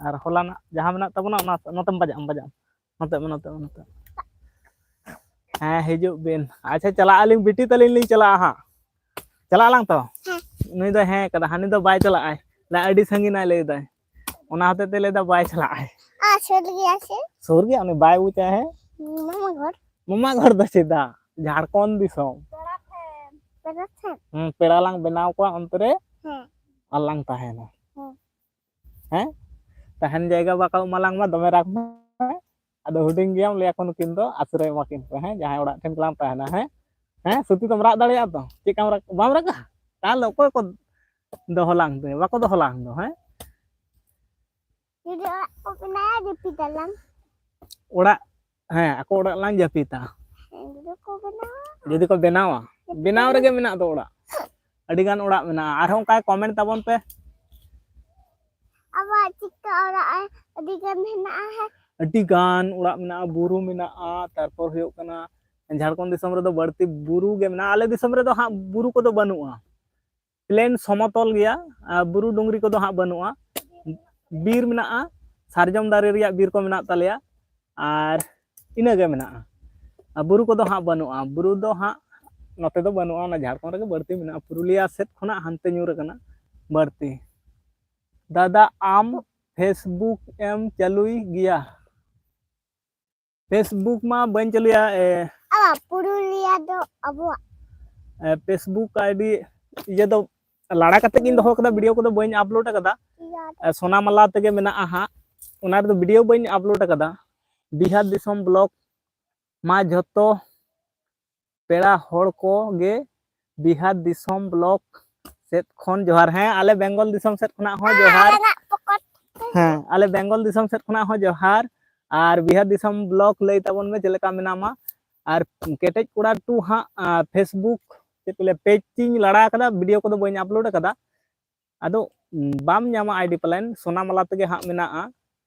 ᱟᱨ ᱦᱚᱞᱟᱱᱟᱜ ᱡᱟᱦᱟᱸ ᱢᱮᱱᱟᱜ ᱛᱟᱵᱚᱱᱟ, ᱚᱱᱟ ᱱᱚᱛᱮᱢ ᱵᱟᱡᱟᱜᱼᱟᱢ, ᱵᱟᱡᱟᱜᱼᱟᱢ᱾ ᱱᱚᱛᱮ ᱢᱮ, ᱱᱚᱛᱮ ᱢᱮ, ᱱᱚᱛᱮ ᱢᱮ᱾ ᱦᱮᱸ, ᱦᱤᱡᱩᱜ ᱵᱤᱱ᱾ ᱟᱪᱪᱷᱟ, ᱪᱟᱞᱟᱜ ᱟᱹᱞᱤᱧ, ᱵᱤᱴᱤ ᱛᱟᱹᱞᱤᱧ ᱞᱤᱧ ᱪᱟᱞᱟᱜᱼᱟ ᱦᱟᱸᱜ᱾ ᱪᱟᱞᱟᱜ ᱟᱞᱟᱝ ᱛᱚ? ᱦᱮᱸ᱾ ᱱᱩᱭ ᱫᱚ ᱦᱮᱸ ᱠᱟᱫᱟ, ᱦᱟᱹᱱᱤ ᱫᱚ ᱵᱟᱭ ᱪᱟᱞᱟᱜᱼᱟᱭ᱾ ᱞᱟᱹᱭ, ᱟᱹᱰᱤ ᱥᱟᱺᱜᱤᱧᱟᱭ ᱞᱟᱹᱭ ᱫᱟᱭ᱾ ᱚᱱᱟ ᱦᱚᱛᱮ ᱛᱮ ᱞᱟᱹᱭ ᱫᱟ ᱵᱟᱭ ᱪᱟᱞᱟᱜᱼᱟᱭ᱾ ᱟᱨ ᱥᱩᱨ ᱜᱮᱭᱟ ᱥᱮ? ᱥᱩᱨ ᱜᱮᱭᱟ, ᱩᱱᱤ ᱵᱟᱭ ᱵᱩᱡᱟ, ᱦᱮᱸ? ᱢᱟᱢᱟ ᱜᱷᱚᱨ᱾ ᱢᱟᱢᱟ ᱜᱷᱚᱨ ᱫᱚ ᱪᱮᱫᱟᱜ? ᱡᱷᱟᱲᱠᱷᱚᱸᱰ ᱫᱤᱥᱚᱢ᱾ ᱯᱮᱲᱟ ᱴᱷᱮᱱ᱾ ᱦᱩᱸ, ᱯᱮᱲᱟ ᱞᱟᱝ ᱵᱮᱱᱟᱣ ᱠᱚᱣᱟ ᱚᱱᱛᱮ ᱨᱮ᱾ ᱦᱮᱸ᱾ ᱟᱨ ᱞᱟᱝ ᱛᱟᱦᱮᱱᱟ᱾ ᱦᱮᱸ᱾ ᱦᱮᱸ? ᱛᱟᱦᱮᱱ ᱡᱟᱭᱜᱟ ᱵᱟᱠᱚ ᱮᱢᱟᱞᱟᱝ ᱢᱟ, ᱫᱚᱢᱮ ᱨᱟᱜᱽ ᱢᱮ᱾ ᱟᱫᱚ ᱦᱩᱰᱤᱧ ᱜᱮᱭᱟᱢ, ᱞᱟᱹᱭ ᱟᱠᱚ ᱱᱩᱠᱤᱱ ᱫᱚ ᱟᱥᱨᱚᱭ ᱮᱢᱟ ᱠᱤᱱ ᱯᱮ, ᱦᱮᱸ? ᱡᱟᱦᱟᱸᱭ ᱚᱲᱟᱜ ᱴᱷᱮᱱ ᱜᱮᱞᱟᱝ ᱛᱟᱦᱮᱱᱟ, ᱦᱮᱸ? ᱦᱮᱸ, ᱥᱩᱛᱤ ᱫᱚᱢ ᱨᱟᱜ ᱫᱟᱲᱮᱭᱟᱜᱼᱟ ᱛᱚ? ᱪᱮᱫ ᱠᱟᱢ ᱨᱟᱜ, ᱵᱟᱢ ᱨᱟᱜᱟ? ᱛᱟᱦᱞᱮ ᱚᱠᱚᱭ ᱠᱚ ᱫᱚᱦᱚ ᱞᱟᱝ ᱛᱮ? ᱵᱟᱠᱚ ᱫᱚᱦᱚ ᱞᱟᱝ ᱫᱚ, ᱦᱮᱸ? ᱡᱩᱫᱤ ᱚᱲᱟᱜ ᱠᱚ ᱵᱮᱱᱟᱣᱟ, ᱡᱟᱹᱯᱤᱫ ᱟᱞᱟᱝ᱾ ᱚᱲᱟᱜ, ᱦᱮᱸ, ᱟᱠᱚ ᱚᱲᱟᱜ ᱞᱟᱝ ᱡᱟᱹᱯᱤᱫᱟ᱾ ᱦᱮᱸ, ᱡᱩᱫᱤ ᱠᱚ ᱵᱮᱱᱟᱣᱟ᱾ ᱡᱩᱫᱤ ᱠᱚ ᱵᱮᱱᱟᱣᱟ, ᱡᱟᱹᱯᱤᱫ ᱵᱮᱱᱟᱣ ᱟᱞᱟᱝ᱾ ᱨᱮᱜᱮ ᱢᱮᱱᱟᱜ ᱫᱚ ᱚᱲᱟᱜ᱾ ᱟᱹᱰᱤ ᱜᱟᱱ ᱚᱲᱟᱜ ᱢᱮᱱᱟᱜᱼᱟ, ᱟᱨᱦᱚᱸ ᱚᱱᱠᱟ comment ᱛᱟᱵᱚᱱ ᱯᱮ᱾ ᱟᱵᱚᱣᱟᱜ ᱪᱤᱠᱟ ᱚᱲᱟᱜ ᱟᱹᱰᱤ ᱜᱟᱱ ᱦᱮᱱᱟᱜᱼᱟ, ᱦᱮᱸ᱾ ᱟᱹᱰᱤ ᱜᱟᱱ ᱚᱲᱟᱜ ᱢᱮᱱᱟᱜᱼᱟ, ᱵᱩᱨᱩ ᱢᱮᱱᱟᱜᱼᱟ, ᱛᱟᱨᱯᱚᱨ ᱦᱩᱭᱩᱜ ᱠᱟᱱᱟ, ᱡᱷᱟᱲᱠᱷᱚᱸᱰ ᱫᱤᱥᱚᱢ ᱨᱮᱫᱚ ᱵᱟᱹᱲᱛᱤ ᱵᱩᱨᱩ ᱜᱮ ᱢᱮᱱᱟᱜᱼᱟ᱾ ᱟᱞᱮ ᱫᱤᱥᱚᱢ ᱨᱮᱫᱚ ᱦᱟᱸᱜ ᱵᱩᱨᱩ ᱠᱚᱫᱚ ᱵᱟᱹᱱᱩᱜᱼᱟ, ᱯᱞᱮᱱ ᱥᱚᱢᱚᱛᱚᱞ ᱜᱮᱭᱟ, ᱟᱨ ᱵᱩᱨᱩ ᱰᱩᱝᱨᱤ ᱠᱚᱫᱚ ᱦᱟᱸᱜ ᱵᱟᱹᱱᱩᱜᱼᱟ᱾ ᱵᱤᱨ ᱢᱮᱱᱟᱜᱼᱟ, ᱥᱟᱨᱡᱚᱢ ᱫᱟᱨᱮ ᱨᱮᱭᱟᱜ ᱵᱤᱨ ᱠᱚ ᱢᱮᱱᱟᱜ ᱛᱟᱞᱮᱭᱟ, ᱟᱨ ᱤᱱᱟᱹᱜᱮ ᱢᱮᱱᱟᱜᱼᱟ᱾ ᱟᱨ ᱵᱩᱨᱩ ᱠᱚᱫᱚ ᱦᱟᱸᱜ ᱵᱟᱹᱱᱩᱜᱼᱟ, ᱵᱩᱨᱩ ᱫᱚ ᱦᱟᱸᱜ ᱱᱚᱛᱮ ᱫᱚ ᱵᱟᱹᱱᱩᱜᱼᱟ, ᱚᱱᱟ ᱡᱷᱟᱲᱠᱷᱚᱸᱰ ᱨᱮᱜᱮ ᱵᱟᱹᱲᱛᱤ ᱢᱮᱱᱟᱜᱼᱟ, ᱯᱩᱨᱩᱞᱤᱭᱟ ᱥᱮᱫ ᱠᱷᱚᱱᱟᱜ ᱦᱟᱱᱛᱮ ᱧᱩᱨ ᱟᱠᱟᱱᱟ ᱵᱟᱹᱲᱛᱤ᱾ ᱫᱟᱫᱟ, ᱟᱢ ᱯᱷᱮᱥᱵᱩᱠ ᱮᱢ ᱪᱟᱹᱞᱩᱭ ᱜᱮᱭᱟ? ᱯᱷᱮᱥᱵᱩᱠ ᱢᱟ ᱵᱟᱹᱧ ᱪᱟᱹᱞᱩᱭᱟ᱾ ᱮ, ᱟᱵᱚ ᱯᱩᱨᱩᱞᱤᱭᱟ ᱫᱚ ᱟᱵᱚᱣᱟᱜ᱾ ᱮ, ᱯᱷᱮᱥᱵᱩᱠ ᱟᱭᱰᱤ ᱤᱭᱟᱹ ᱫᱚ ᱞᱟᱲᱟ ᱠᱟᱛᱮ ᱜᱤᱧ ᱫᱚᱦᱚ ᱠᱟᱫᱟ, ᱵᱷᱤᱰᱤᱭᱳ ᱠᱚᱫᱚ ᱵᱟᱹᱧ ᱟᱯᱞᱳᱰ ᱠᱟᱫᱟ᱾ ᱤᱭᱟᱹ ᱫᱚ᱾ ᱮ, ᱥᱳᱱᱟ ᱢᱟᱞᱟ ᱛᱮᱜᱮ ᱢᱮᱱᱟᱜᱼᱟ ᱦᱟᱸᱜ, ᱚᱱᱟ ᱨᱮᱫᱚ ᱵᱷᱤᱰᱤᱭᱳ ᱵᱟᱹᱧ ᱟᱯᱞᱳᱰ ᱠᱟᱫᱟ᱾ ᱵᱤᱦᱟᱨ ᱫᱤᱥᱚᱢ ᱵᱞᱚᱜ ᱢᱟ ᱡᱷᱚᱛᱚ ᱯᱮᱲᱟ ᱦᱚᱲ ᱠᱚ ᱜᱮ ᱵᱤᱦᱟᱨ ᱫᱤᱥᱚᱢ ᱵᱞᱚᱜ ᱥᱮᱫ ᱠᱷᱚᱱ ᱡᱚᱦᱟᱨ᱾ ᱦᱮᱸ, ᱟᱞᱮ ᱵᱮᱝᱜᱚᱞ ᱫᱤᱥᱚᱢ ᱥᱮᱫ ᱠᱷᱚᱱᱟᱜ ᱦᱚᱸ ᱡᱚᱦᱟᱨ᱾ ᱦᱮᱸ, ᱟᱞᱮ ᱵᱮᱝᱜᱚᱞ ᱫᱤᱥᱚᱢ ᱥᱮᱫ ᱠᱷᱚᱱᱟᱜ ᱦᱚᱸ ᱡᱚᱦᱟᱨ᱾ ᱟᱨ ᱵᱤᱦᱟᱨ ᱫᱤᱥᱚᱢ ᱵᱞᱚᱜ ᱞᱟᱹᱭ ᱛᱟᱵᱚᱱ ᱢᱮ ᱪᱮᱫ ᱞᱮᱠᱟ ᱢᱮᱱᱟᱢᱟ᱾ ᱟᱨ ᱠᱮᱴᱮᱡ ᱠᱚᱲᱟ ᱴᱩ ᱦᱟᱸᱜ, ᱟ, ᱯᱷᱮᱥᱵᱩᱠ ᱪᱮᱫ ᱠᱚ ᱞᱟᱹᱭᱟ, ᱯᱮᱡᱽ ᱛᱤᱧ ᱞᱟᱲᱟ ᱠᱟᱫᱟ, ᱵᱷᱤᱰᱤᱭᱳ ᱠᱚᱫᱚ ᱵᱟᱹᱧ ᱟᱯᱞᱳᱰ ᱠᱟᱫᱟ᱾ ᱟᱫᱚ, ᱩᱢ, ᱵᱟᱢ ᱧᱟᱢᱟ ᱟᱭᱰᱤ ᱯᱟᱞᱮᱱ, ᱥᱳᱱᱟ ᱢᱟᱞᱟ ᱛᱮᱜᱮ ᱦᱟᱸᱜ ᱢᱮᱱᱟᱜᱼᱟ᱾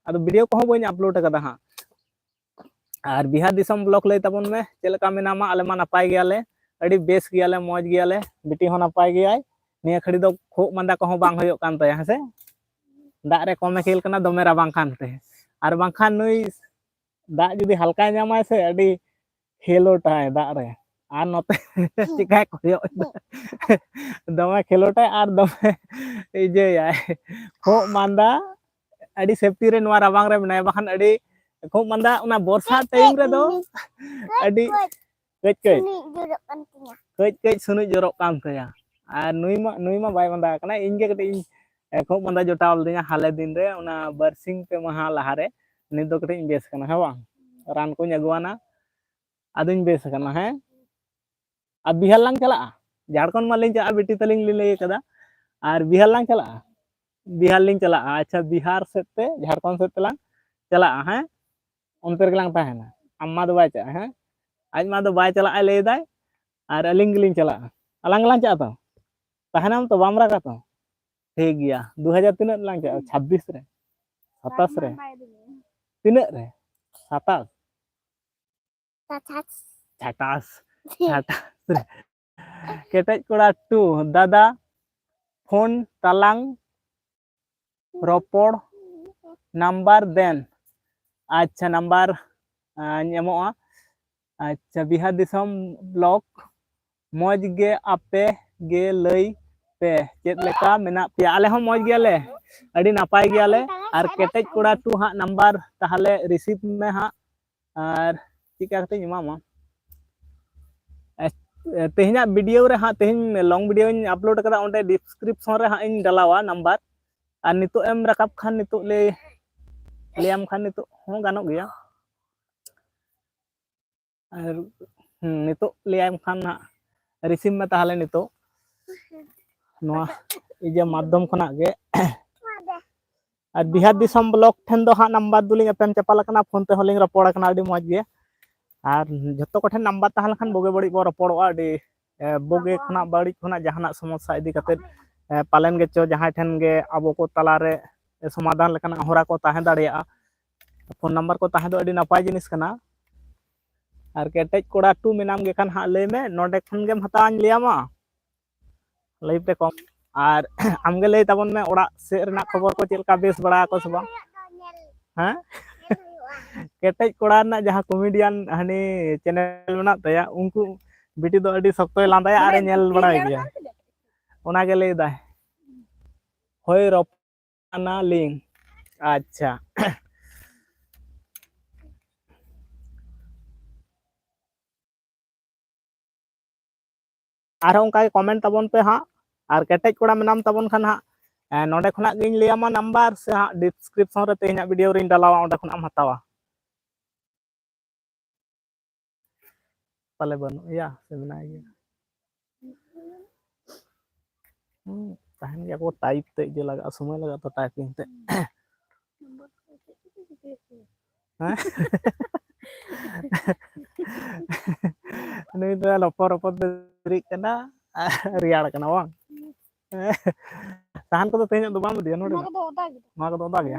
ᱟᱫᱚ ᱵᱷᱤᱰᱤᱭᱳ ᱠᱚᱦᱚᱸ ᱵᱟᱹᱧ ᱟᱯᱞᱳᱰ ᱠᱟᱫᱟ ᱦᱟᱸᱜ᱾ ᱟᱨ ᱵᱤᱦᱟᱨ ᱫᱤᱥᱚᱢ ᱵᱞᱚᱜ ᱞᱟᱹᱭ ᱛᱟᱵᱚᱱ ᱢᱮ, ᱪᱮᱫ ᱞᱮᱠᱟ ᱢᱮᱱᱟᱢᱟ? ᱟᱞᱮ ᱢᱟ ᱱᱟᱯᱟᱭ ᱜᱮᱭᱟᱞᱮ, ᱟᱹᱰᱤ ᱵᱮᱥ ᱜᱮᱭᱟᱞᱮ, ᱢᱚᱡᱽ ᱜᱮᱭᱟᱞᱮ, ᱵᱤᱴᱤ ᱦᱚᱸ ᱱᱟᱯᱟᱭ ᱜᱮᱭᱟᱭ᱾ ᱱᱤᱭᱟᱹ ᱜᱷᱟᱹᱲᱤ ᱫᱚ ᱠᱷᱩᱜ ᱢᱟᱸᱫᱟ ᱠᱚᱦᱚᱸ ᱵᱟᱝ ᱦᱩᱭᱩᱜ ᱠᱟᱱ ᱛᱟᱭᱟ, ᱦᱮᱸ ᱥᱮ? ᱫᱟᱜ ᱨᱮ ᱠᱚᱢᱮ ᱠᱷᱮᱞ ᱠᱟᱱᱟ, ᱫᱚᱢᱮ ᱨᱟᱵᱟᱝ ᱠᱟᱱ ᱛᱮ᱾ ᱟᱨ ᱵᱟᱝᱠᱷᱟᱱ ᱱᱩᱭ ᱫᱟᱜ ᱡᱩᱫᱤ ᱦᱟᱞᱠᱟᱭ ᱧᱟᱢᱟᱭ ᱥᱮ, ᱟᱹᱰᱤ ᱠᱷᱮᱞᱳᱰᱟᱭ ᱫᱟᱜ ᱨᱮ᱾ ᱟᱨ ᱱᱚᱛᱮ ᱪᱮᱠᱟᱭ ᱠᱚᱭᱚᱜ ᱮᱫᱟ᱾ ᱫᱚᱢᱮ ᱠᱷᱮᱞᱳᱰᱟᱭ ᱟᱨ ᱫᱚᱢᱮ ᱤᱭᱟᱹᱭᱟᱭ, ᱠᱷᱩᱜ ᱢᱟᱸᱫᱟ᱾ ᱟᱹᱰᱤ ᱥᱮᱯᱴᱤ ᱨᱮ ᱱᱚᱣᱟ ᱨᱟᱵᱟᱝ ᱨᱮ ᱢᱮᱱᱟᱭᱟ, ᱵᱟᱠᱷᱟᱱ ᱟᱹᱰᱤ ᱠᱷᱩᱜ ᱢᱟᱸᱫᱟ ᱚᱱᱟ ᱵᱚᱨᱥᱟ ᱴᱟᱭᱤᱢ ᱨᱮᱫᱚ ᱟᱹᱰᱤ ᱠᱟᱹᱡ ᱠᱟᱹᱡ ᱥᱩᱱᱩᱡ ᱡᱚᱨᱚᱜ ᱠᱟᱱ ᱛᱤᱧᱟ᱾ ᱠᱟᱹᱡ ᱠᱟᱹᱡ ᱥᱩᱱᱩᱡ ᱡᱚᱨᱚᱜ ᱠᱟᱱ ᱛᱟᱭᱟ᱾ ᱟᱨ ᱱᱩᱭ ᱢᱟ, ᱱᱩᱭ ᱢᱟ ᱵᱟᱭ ᱢᱟᱸᱫᱟ ᱟᱠᱟᱱᱟ, ᱤᱧ ᱜᱮ ᱠᱟᱹᱴᱤᱡ ᱤᱧ, ᱮ, ᱠᱷᱩᱜ ᱢᱟᱸᱫᱟ ᱡᱚᱴᱟᱣ ᱞᱤᱫᱤᱧᱟ ᱦᱟᱞᱮ ᱫᱤᱱ ᱨᱮ, ᱚᱱᱟ ᱵᱟᱨᱥᱤᱧ ᱯᱮ ᱢᱟᱦᱟ ᱞᱟᱦᱟ ᱨᱮ᱾ ᱱᱤᱛ ᱫᱚ ᱠᱟᱹᱴᱤᱡ ᱤᱧ ᱵᱮᱥ ᱠᱟᱱᱟ, ᱦᱮᱸ ᱵᱟᱝ? ᱨᱟᱱ ᱠᱚᱧ ᱟᱹᱜᱩᱣᱟᱱᱟ, ᱟᱫᱚᱧ ᱵᱮᱥ ᱟᱠᱟᱱᱟ, ᱦᱮᱸ? ᱟᱨ ᱵᱤᱦᱟᱨ ᱞᱟᱝ ᱪᱟᱞᱟᱜᱼᱟ, ᱡᱷᱟᱲᱠᱷᱚᱸᱰ ᱢᱟᱞᱤᱧ ᱪᱟᱞᱟᱜᱼᱟ, ᱵᱤᱴᱤ ᱛᱟᱹᱞᱤᱧ ᱞᱤᱧ ᱞᱟᱹᱭ ᱠᱟᱫᱟ, ᱟᱨ ᱵᱤᱦᱟᱨ ᱞᱟᱝ ᱪᱟᱞᱟᱜᱼᱟ, ᱵᱤᱦᱟᱨ ᱞᱤᱧ ᱪᱟᱞᱟᱜᱼᱟ᱾ ᱟᱪᱪᱷᱟ, ᱵᱤᱦᱟᱨ ᱥᱮᱫ ᱛᱮ, ᱡᱷᱟᱲᱠᱷᱚᱸᱰ ᱥᱮᱫ ᱛᱮᱞᱟᱝ ᱪᱟᱞᱟᱜᱼᱟ, ᱦᱮᱸ? ᱚᱱᱛᱮ ᱨᱮᱜᱮ ᱞᱟᱝ ᱛᱟᱦᱮᱱᱟ᱾ ᱟᱢ ᱢᱟ ᱫᱚ ᱵᱟᱭ ᱪᱟᱞᱟᱜᱼᱟ, ᱦᱮᱸ? ᱟᱡ ᱢᱟ ᱫᱚ ᱵᱟᱭ ᱪᱟᱞᱟᱜᱼᱟ ᱞᱟᱹᱭ ᱫᱟᱭ, ᱟᱨ ᱟᱹᱞᱤᱧ ᱜᱮᱞᱤᱧ ᱪᱟᱞᱟᱜᱼᱟ᱾ ᱟᱞᱟᱝ ᱜᱮᱞᱟᱝ ᱪᱟᱞᱟᱜᱼᱟ ᱛᱚ? ᱛᱟᱦᱮᱱᱟᱢ ᱛᱚ, ᱵᱟᱢ ᱨᱟᱜᱟ ᱛᱚ? ᱴᱷᱤᱠ ᱜᱮᱭᱟ, ᱫᱩ ᱦᱟᱡᱟᱨ ᱛᱤᱱᱟᱹᱜ ᱨᱮᱞᱟᱝ ᱪᱟᱞᱟᱜᱼᱟ? ᱪᱷᱟᱵᱵᱤᱥ ᱨᱮ? ᱥᱟᱛᱟᱥ ᱨᱮ? ᱛᱤᱱᱟᱹᱜ ᱨᱮ? ᱥᱟᱛᱟᱥ? ᱥᱟᱛᱟᱥ᱾ ᱡᱷᱟᱴᱟᱥ, ᱡᱷᱟᱴᱟᱥ ᱨᱮ᱾ ᱠᱮᱴᱮᱡ ᱠᱚᱲᱟ ᱴᱩ, ᱫᱟᱫᱟ ᱯᱷᱳᱱ ᱛᱟᱞᱟᱝ ᱨᱚᱯᱚᱲ ᱱᱟᱢᱵᱟᱨ ᱫᱮᱱ᱾ ᱟᱪᱪᱷᱟ, ᱱᱟᱢᱵᱟᱨ ᱟᱸ, ᱧ ᱮᱢᱚᱜᱼᱟ᱾ ᱟᱪᱪᱷᱟ, ᱵᱤᱦᱟᱨ ᱫᱤᱥᱚᱢ ᱵᱞᱚᱠ, ᱢᱚᱡᱽ ᱜᱮ, ᱟᱯᱮ ᱜᱮ ᱞᱟᱹᱭ ᱯᱮ, ᱪᱮᱫ ᱞᱮᱠᱟ ᱢᱮᱱᱟᱜ ᱯᱮᱭᱟ? ᱟᱞᱮ ᱦᱚᱸ ᱢᱚᱡᱽ ᱜᱮᱭᱟᱞᱮ, ᱟᱹᱰᱤ ᱱᱟᱯᱟᱭ ᱜᱮᱭᱟᱞᱮ᱾ ᱟᱨ ᱠᱮᱴᱮᱡ ᱠᱚᱲᱟ ᱴᱩ ᱦᱟᱸᱜ ᱱᱟᱢᱵᱟᱨ ᱛᱟᱦᱚᱞᱮ ᱨᱤᱥᱤᱵᱷ ᱢᱮ ᱦᱟᱸᱜ, ᱟᱨ ᱪᱮᱫ ᱠᱟ ᱠᱟᱛᱮᱧ ᱮᱢᱟᱢᱟ? ᱮ, ᱛᱮᱦᱮᱧᱟᱜ ᱵᱷᱤᱰᱤᱭᱳ ᱨᱮ ᱦᱟᱸᱜ, ᱛᱮᱦᱮᱧ ᱞᱚᱝ ᱵᱷᱤᱰᱤᱭᱳᱧ ᱟᱯᱞᱳᱰ ᱠᱟᱫᱟ, ᱚᱸᱰᱮ ᱰᱤᱥᱠᱨᱤᱯᱥᱚᱱ ᱨᱮ ᱦᱟᱸᱜ ᱤᱧ ᱰᱟᱞᱟᱣᱟ ᱱᱟᱢᱵᱟᱨ᱾ ᱟᱨ ᱱᱤᱛᱚᱜ ᱮᱢ ᱨᱟᱠᱟᱵ ᱠᱷᱟᱱ ᱱᱤᱛᱚᱜ ᱞᱟᱹᱭ, ᱞᱟᱹᱭᱟᱢ ᱠᱷᱟᱱ ᱱᱤᱛᱚᱜ ᱦᱚᱸ ᱜᱟᱱᱚᱜ ᱜᱮᱭᱟ᱾ ᱟᱨ, ᱦᱩᱸ, ᱱᱤᱛᱚᱜ ᱞᱟᱹᱭᱟᱢ ᱠᱷᱟᱱ ᱦᱟᱸᱜ ᱨᱤᱥᱤᱵᱷ ᱢᱮ ᱛᱟᱦᱚᱞᱮ ᱱᱤᱛᱚᱜ ᱱᱚᱣᱟ ᱤᱭᱟᱹ ᱢᱟᱫᱽᱫᱷᱚᱢ ᱠᱷᱚᱱᱟᱜ ᱜᱮ᱾ ᱟᱨ ᱵᱤᱦᱟᱨ ᱫᱤᱥᱚᱢ ᱵᱞᱚᱠ ᱴᱷᱮᱱ ᱫᱚ ᱦᱟᱸᱜ ᱱᱟᱢᱵᱟᱨ ᱫᱚᱞᱤᱧ ᱮᱯᱮᱢ ᱪᱟᱯᱟᱞ ᱟᱠᱟᱱᱟ, ᱯᱷᱳᱱ ᱛᱮᱦᱚᱸ ᱞᱤᱧ ᱨᱚᱯᱚᱲ ᱟᱠᱟᱱᱟ ᱟᱹᱰᱤ ᱢᱚᱡᱽ ᱜᱮ᱾ ᱟᱨ ᱡᱷᱚᱛᱚ ᱠᱚᱴᱷᱮᱱ ᱱᱟᱢᱵᱟᱨ ᱛᱟᱦᱮᱸ ᱞᱮᱱᱠᱷᱟᱱ ᱵᱩᱜᱤ ᱵᱟᱹᱲᱤᱡ ᱵᱚᱱ ᱨᱚᱯᱚᱲᱚᱜᱼᱟ, ᱟᱹᱰᱤ, ᱮ, ᱵᱩᱜᱤ ᱠᱷᱚᱱᱟᱜ ᱵᱟᱹᱲᱤᱡ ᱠᱷᱚᱱᱟᱜ ᱡᱟᱦᱟᱱᱟᱜ ᱥᱚᱢᱚᱥᱥᱟ ᱤᱫᱤ ᱠᱟᱛᱮᱫ, ᱮ, ᱯᱟᱞᱮᱱ ᱜᱮᱪᱚ ᱡᱟᱦᱟᱸᱭ ᱴᱷᱮᱱ ᱜᱮ ᱟᱵᱚ ᱠᱚ ᱛᱟᱞᱟᱨᱮ ᱥᱚᱢᱟᱫᱷᱟᱱ ᱞᱮᱠᱟᱱᱟᱜ ᱦᱚᱨᱟ ᱠᱚ ᱛᱟᱦᱮᱸ ᱫᱟᱲᱮᱭᱟᱜᱼᱟ᱾ ᱯᱷᱳᱱ ᱱᱟᱢᱵᱟᱨ ᱠᱚ ᱛᱟᱦᱮᱸ ᱫᱚ ᱟᱹᱰᱤ ᱱᱟᱯᱟᱭ ᱡᱤᱱᱤᱥ ᱠᱟᱱᱟ᱾ ᱟᱨ ᱠᱮᱴᱮᱡ ᱠᱚᱲᱟ ᱴᱩ ᱢᱮᱱᱟᱢ ᱜᱮ ᱠᱷᱟᱱ ᱦᱟᱸᱜ ᱞᱟᱹᱭ ᱢᱮ, ᱱᱚᱰᱮ ᱠᱷᱚᱱ ᱜᱮᱢ ᱦᱟᱛᱟᱣᱟᱧ ᱞᱟᱹᱭᱟᱢᱟ᱾ ᱞᱟᱹᱭᱤᱵ ᱨᱮ ᱠᱚᱢ᱾ ᱟᱨ ᱟᱢᱜᱮ ᱞᱟᱹᱭ ᱛᱟᱵᱚᱱ ᱢᱮ, ᱚᱲᱟᱜ ᱥᱮᱫ ᱨᱮᱱᱟᱜ ᱠᱷᱚᱵᱚᱨ ᱠᱚ ᱪᱮᱫ ᱞᱮᱠᱟ, ᱵᱮᱥ ᱵᱟᱲᱟ ᱟᱠᱚ ᱥᱮ ᱵᱟᱝ? ᱦᱮᱸ? ᱠᱮᱴᱮᱡ ᱠᱚᱲᱟ ᱨᱮᱱᱟᱜ ᱡᱟᱦᱟᱸ ᱠᱚᱢᱮᱰᱤᱭᱟᱱ ᱦᱟᱹᱱᱤ ᱪᱮᱱᱮᱞ ᱢᱮᱱᱟᱜ ᱛᱟᱭᱟ, ᱩᱱᱠᱩ ᱵᱤᱴᱤ ᱫᱚ ᱟᱹᱰᱤ ᱥᱚᱠᱛᱚᱭ ᱞᱟᱸᱫᱟᱭᱟ ᱟᱨᱮ ᱧᱮᱞ ᱵᱟᱲᱟᱭ ᱜᱮᱭᱟ᱾ ᱚᱱᱟᱜᱮ ᱞᱟᱹᱭ ᱫᱟᱭ, ᱦᱳᱭ ᱨᱚᱯᱚᱲ ᱠᱟᱱᱟ ᱞᱤᱧ᱾ ᱟᱪᱪᱷᱟ, ᱟᱨᱦᱚᱸ ᱚᱱᱠᱟ ᱜᱮ ᱠᱚᱢᱮᱱᱴ ᱛᱟᱵᱚᱱ ᱯᱮ ᱦᱟᱸᱜ, ᱟᱨ ᱠᱮᱴᱮᱡ ᱠᱚᱲᱟ ᱢᱮᱱᱟᱢ ᱛᱟᱵᱚᱱ ᱠᱷᱟᱱ ᱦᱟᱸᱜ, ᱮ, ᱱᱚᱸᱰᱮ ᱠᱷᱚᱱᱟᱜ ᱜᱤᱧ ᱞᱟᱹᱭᱟᱢᱟ ᱱᱟᱢᱵᱟᱨ, ᱥᱮ ᱦᱟᱸᱜ ᱰᱤᱥᱠᱨᱤᱯᱥᱚᱱ ᱨᱮ ᱛᱮᱦᱮᱧᱟᱜ ᱵᱷᱤᱰᱤᱭᱳ ᱨᱤᱧ ᱰᱟᱞᱟᱣᱟ, ᱚᱸᱰᱮ ᱠᱷᱚᱱᱟᱜ ᱮᱢ ᱦᱟᱛᱟᱣᱟ᱾ ᱯᱟᱞᱮ ᱵᱟᱹᱱᱩᱜ ᱮᱭᱟ ᱥᱮ ᱢᱮᱱᱟᱭ ᱜᱮᱭᱟ? ᱦᱩᱸ, ᱛᱟᱦᱮᱱ ᱜᱮᱭᱟ ᱠᱚ, ᱴᱟᱭᱤᱯ ᱛᱮ ᱤᱭᱟᱹ ᱞᱟᱜᱟᱜᱼᱟ, ᱥᱚᱢᱚᱭ ᱞᱟᱜᱟᱜᱼᱟ ᱛᱚ ᱴᱟᱭᱯᱤᱝ ᱛᱮ᱾ ᱦᱮᱸ? ᱱᱩᱭ ᱫᱚ ᱞᱚᱯᱚ ᱨᱚᱯᱚ ᱛᱮ ᱵᱮᱨᱮᱫ ᱠᱟᱱᱟ, ᱨᱮᱭᱟᱲ ᱠᱟᱱᱟ ᱵᱟᱝ? ᱥᱟᱦᱟᱱ ᱠᱚᱫᱚ ᱛᱮᱦᱮᱧᱚᱜ ᱫᱚ ᱵᱟᱢ ᱤᱫᱤᱭᱟ ᱱᱚᱰᱮ ᱫᱚ? ᱱᱚᱣᱟ ᱠᱚᱫᱚ ᱚᱫᱟ ᱜᱮ᱾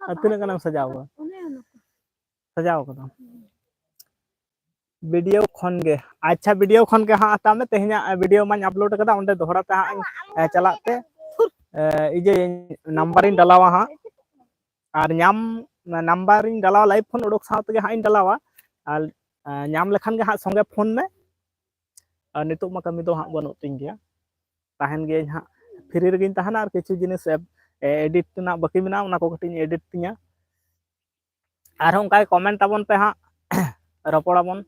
ᱟᱨ ᱛᱤᱱᱟᱹᱜ ᱜᱟᱱᱮᱢ ᱥᱟᱡᱟᱣ ᱠᱟᱫᱟ? ᱥᱟᱡᱟᱣ ᱠᱟᱫᱟ᱾ ᱵᱷᱤᱰᱤᱭᱳ ᱠᱷᱚᱱ ᱜᱮ᱾ ᱟᱪᱪᱷᱟ, ᱵᱷᱤᱰᱤᱭᱳ ᱠᱷᱚᱱ ᱜᱮ ᱦᱟᱸᱜ ᱦᱟᱛᱟᱣ ᱢᱮ᱾ ᱛᱮᱦᱮᱧᱟᱜ ᱵᱷᱤᱰᱤᱭᱳ ᱢᱟᱧ ᱟᱯᱞᱳᱰ ᱠᱟᱫᱟ, ᱚᱸᱰᱮ ᱫᱚᱦᱲᱟ ᱛᱮ ᱦᱟᱸᱜ ᱤᱧ, ᱮ, ᱪᱟᱞᱟᱜ ᱛᱮ, ᱮ, ᱤᱭᱟᱹ, ᱱᱟᱢᱵᱟᱨᱤᱧ ᱰᱟᱞᱟᱣᱟ ᱦᱟᱸᱜ᱾ ᱟᱨ ᱧᱟᱢ, ᱱᱟᱢᱵᱟᱨᱤᱧ ᱰᱟᱞᱟᱣᱟ, ᱞᱟᱭᱤᱵᱷ ᱠᱷᱚᱱ ᱩᱰᱩᱠ ᱥᱟᱶ ᱛᱮᱜᱮ ᱦᱟᱸᱜ ᱤᱧ ᱰᱟᱞᱟᱣᱟ᱾ ᱟᱨ, ᱮ, ᱧᱟᱢ ᱞᱮᱠᱷᱟᱱ ᱜᱮ ᱦᱟᱸᱜ ᱥᱚᱸᱜᱮ ᱯᱷᱳᱱ ᱢᱮ᱾ ᱟᱨ ᱱᱤᱛᱚᱜ ᱢᱟ ᱠᱟᱹᱢᱤ ᱫᱚ ᱦᱟᱸᱜ ᱵᱟᱹᱱᱩᱜ ᱛᱤᱧ ᱜᱮᱭᱟ, ᱛᱟᱦᱮᱱ ᱜᱤᱭᱟᱹᱧ ᱦᱟᱸᱜ, ᱯᱷᱨᱤ ᱨᱮᱜᱮᱧ ᱛᱟᱦᱮᱱᱟ᱾ ᱟᱨ ᱠᱤᱪᱷᱩ ᱡᱤᱱᱤᱥ ᱮᱰᱤᱴ ᱨᱮᱱᱟᱜ ᱵᱟᱹᱠᱤ ᱢᱮᱱᱟᱜᱼᱟ, ᱚᱱᱟ ᱠᱚ ᱠᱟᱹᱴᱤᱡ ᱤᱧ ᱮᱰᱤᱴ ᱛᱤᱧᱟ᱾ ᱟᱨᱦᱚᱸ ᱚᱱᱠᱟ ᱜᱮ ᱠᱚᱢᱮᱱᱴ ᱛᱟᱵᱚᱱ ᱯᱮ ᱦᱟᱸᱜ, ᱨᱚᱯᱚᱲᱟᱵᱚᱱ᱾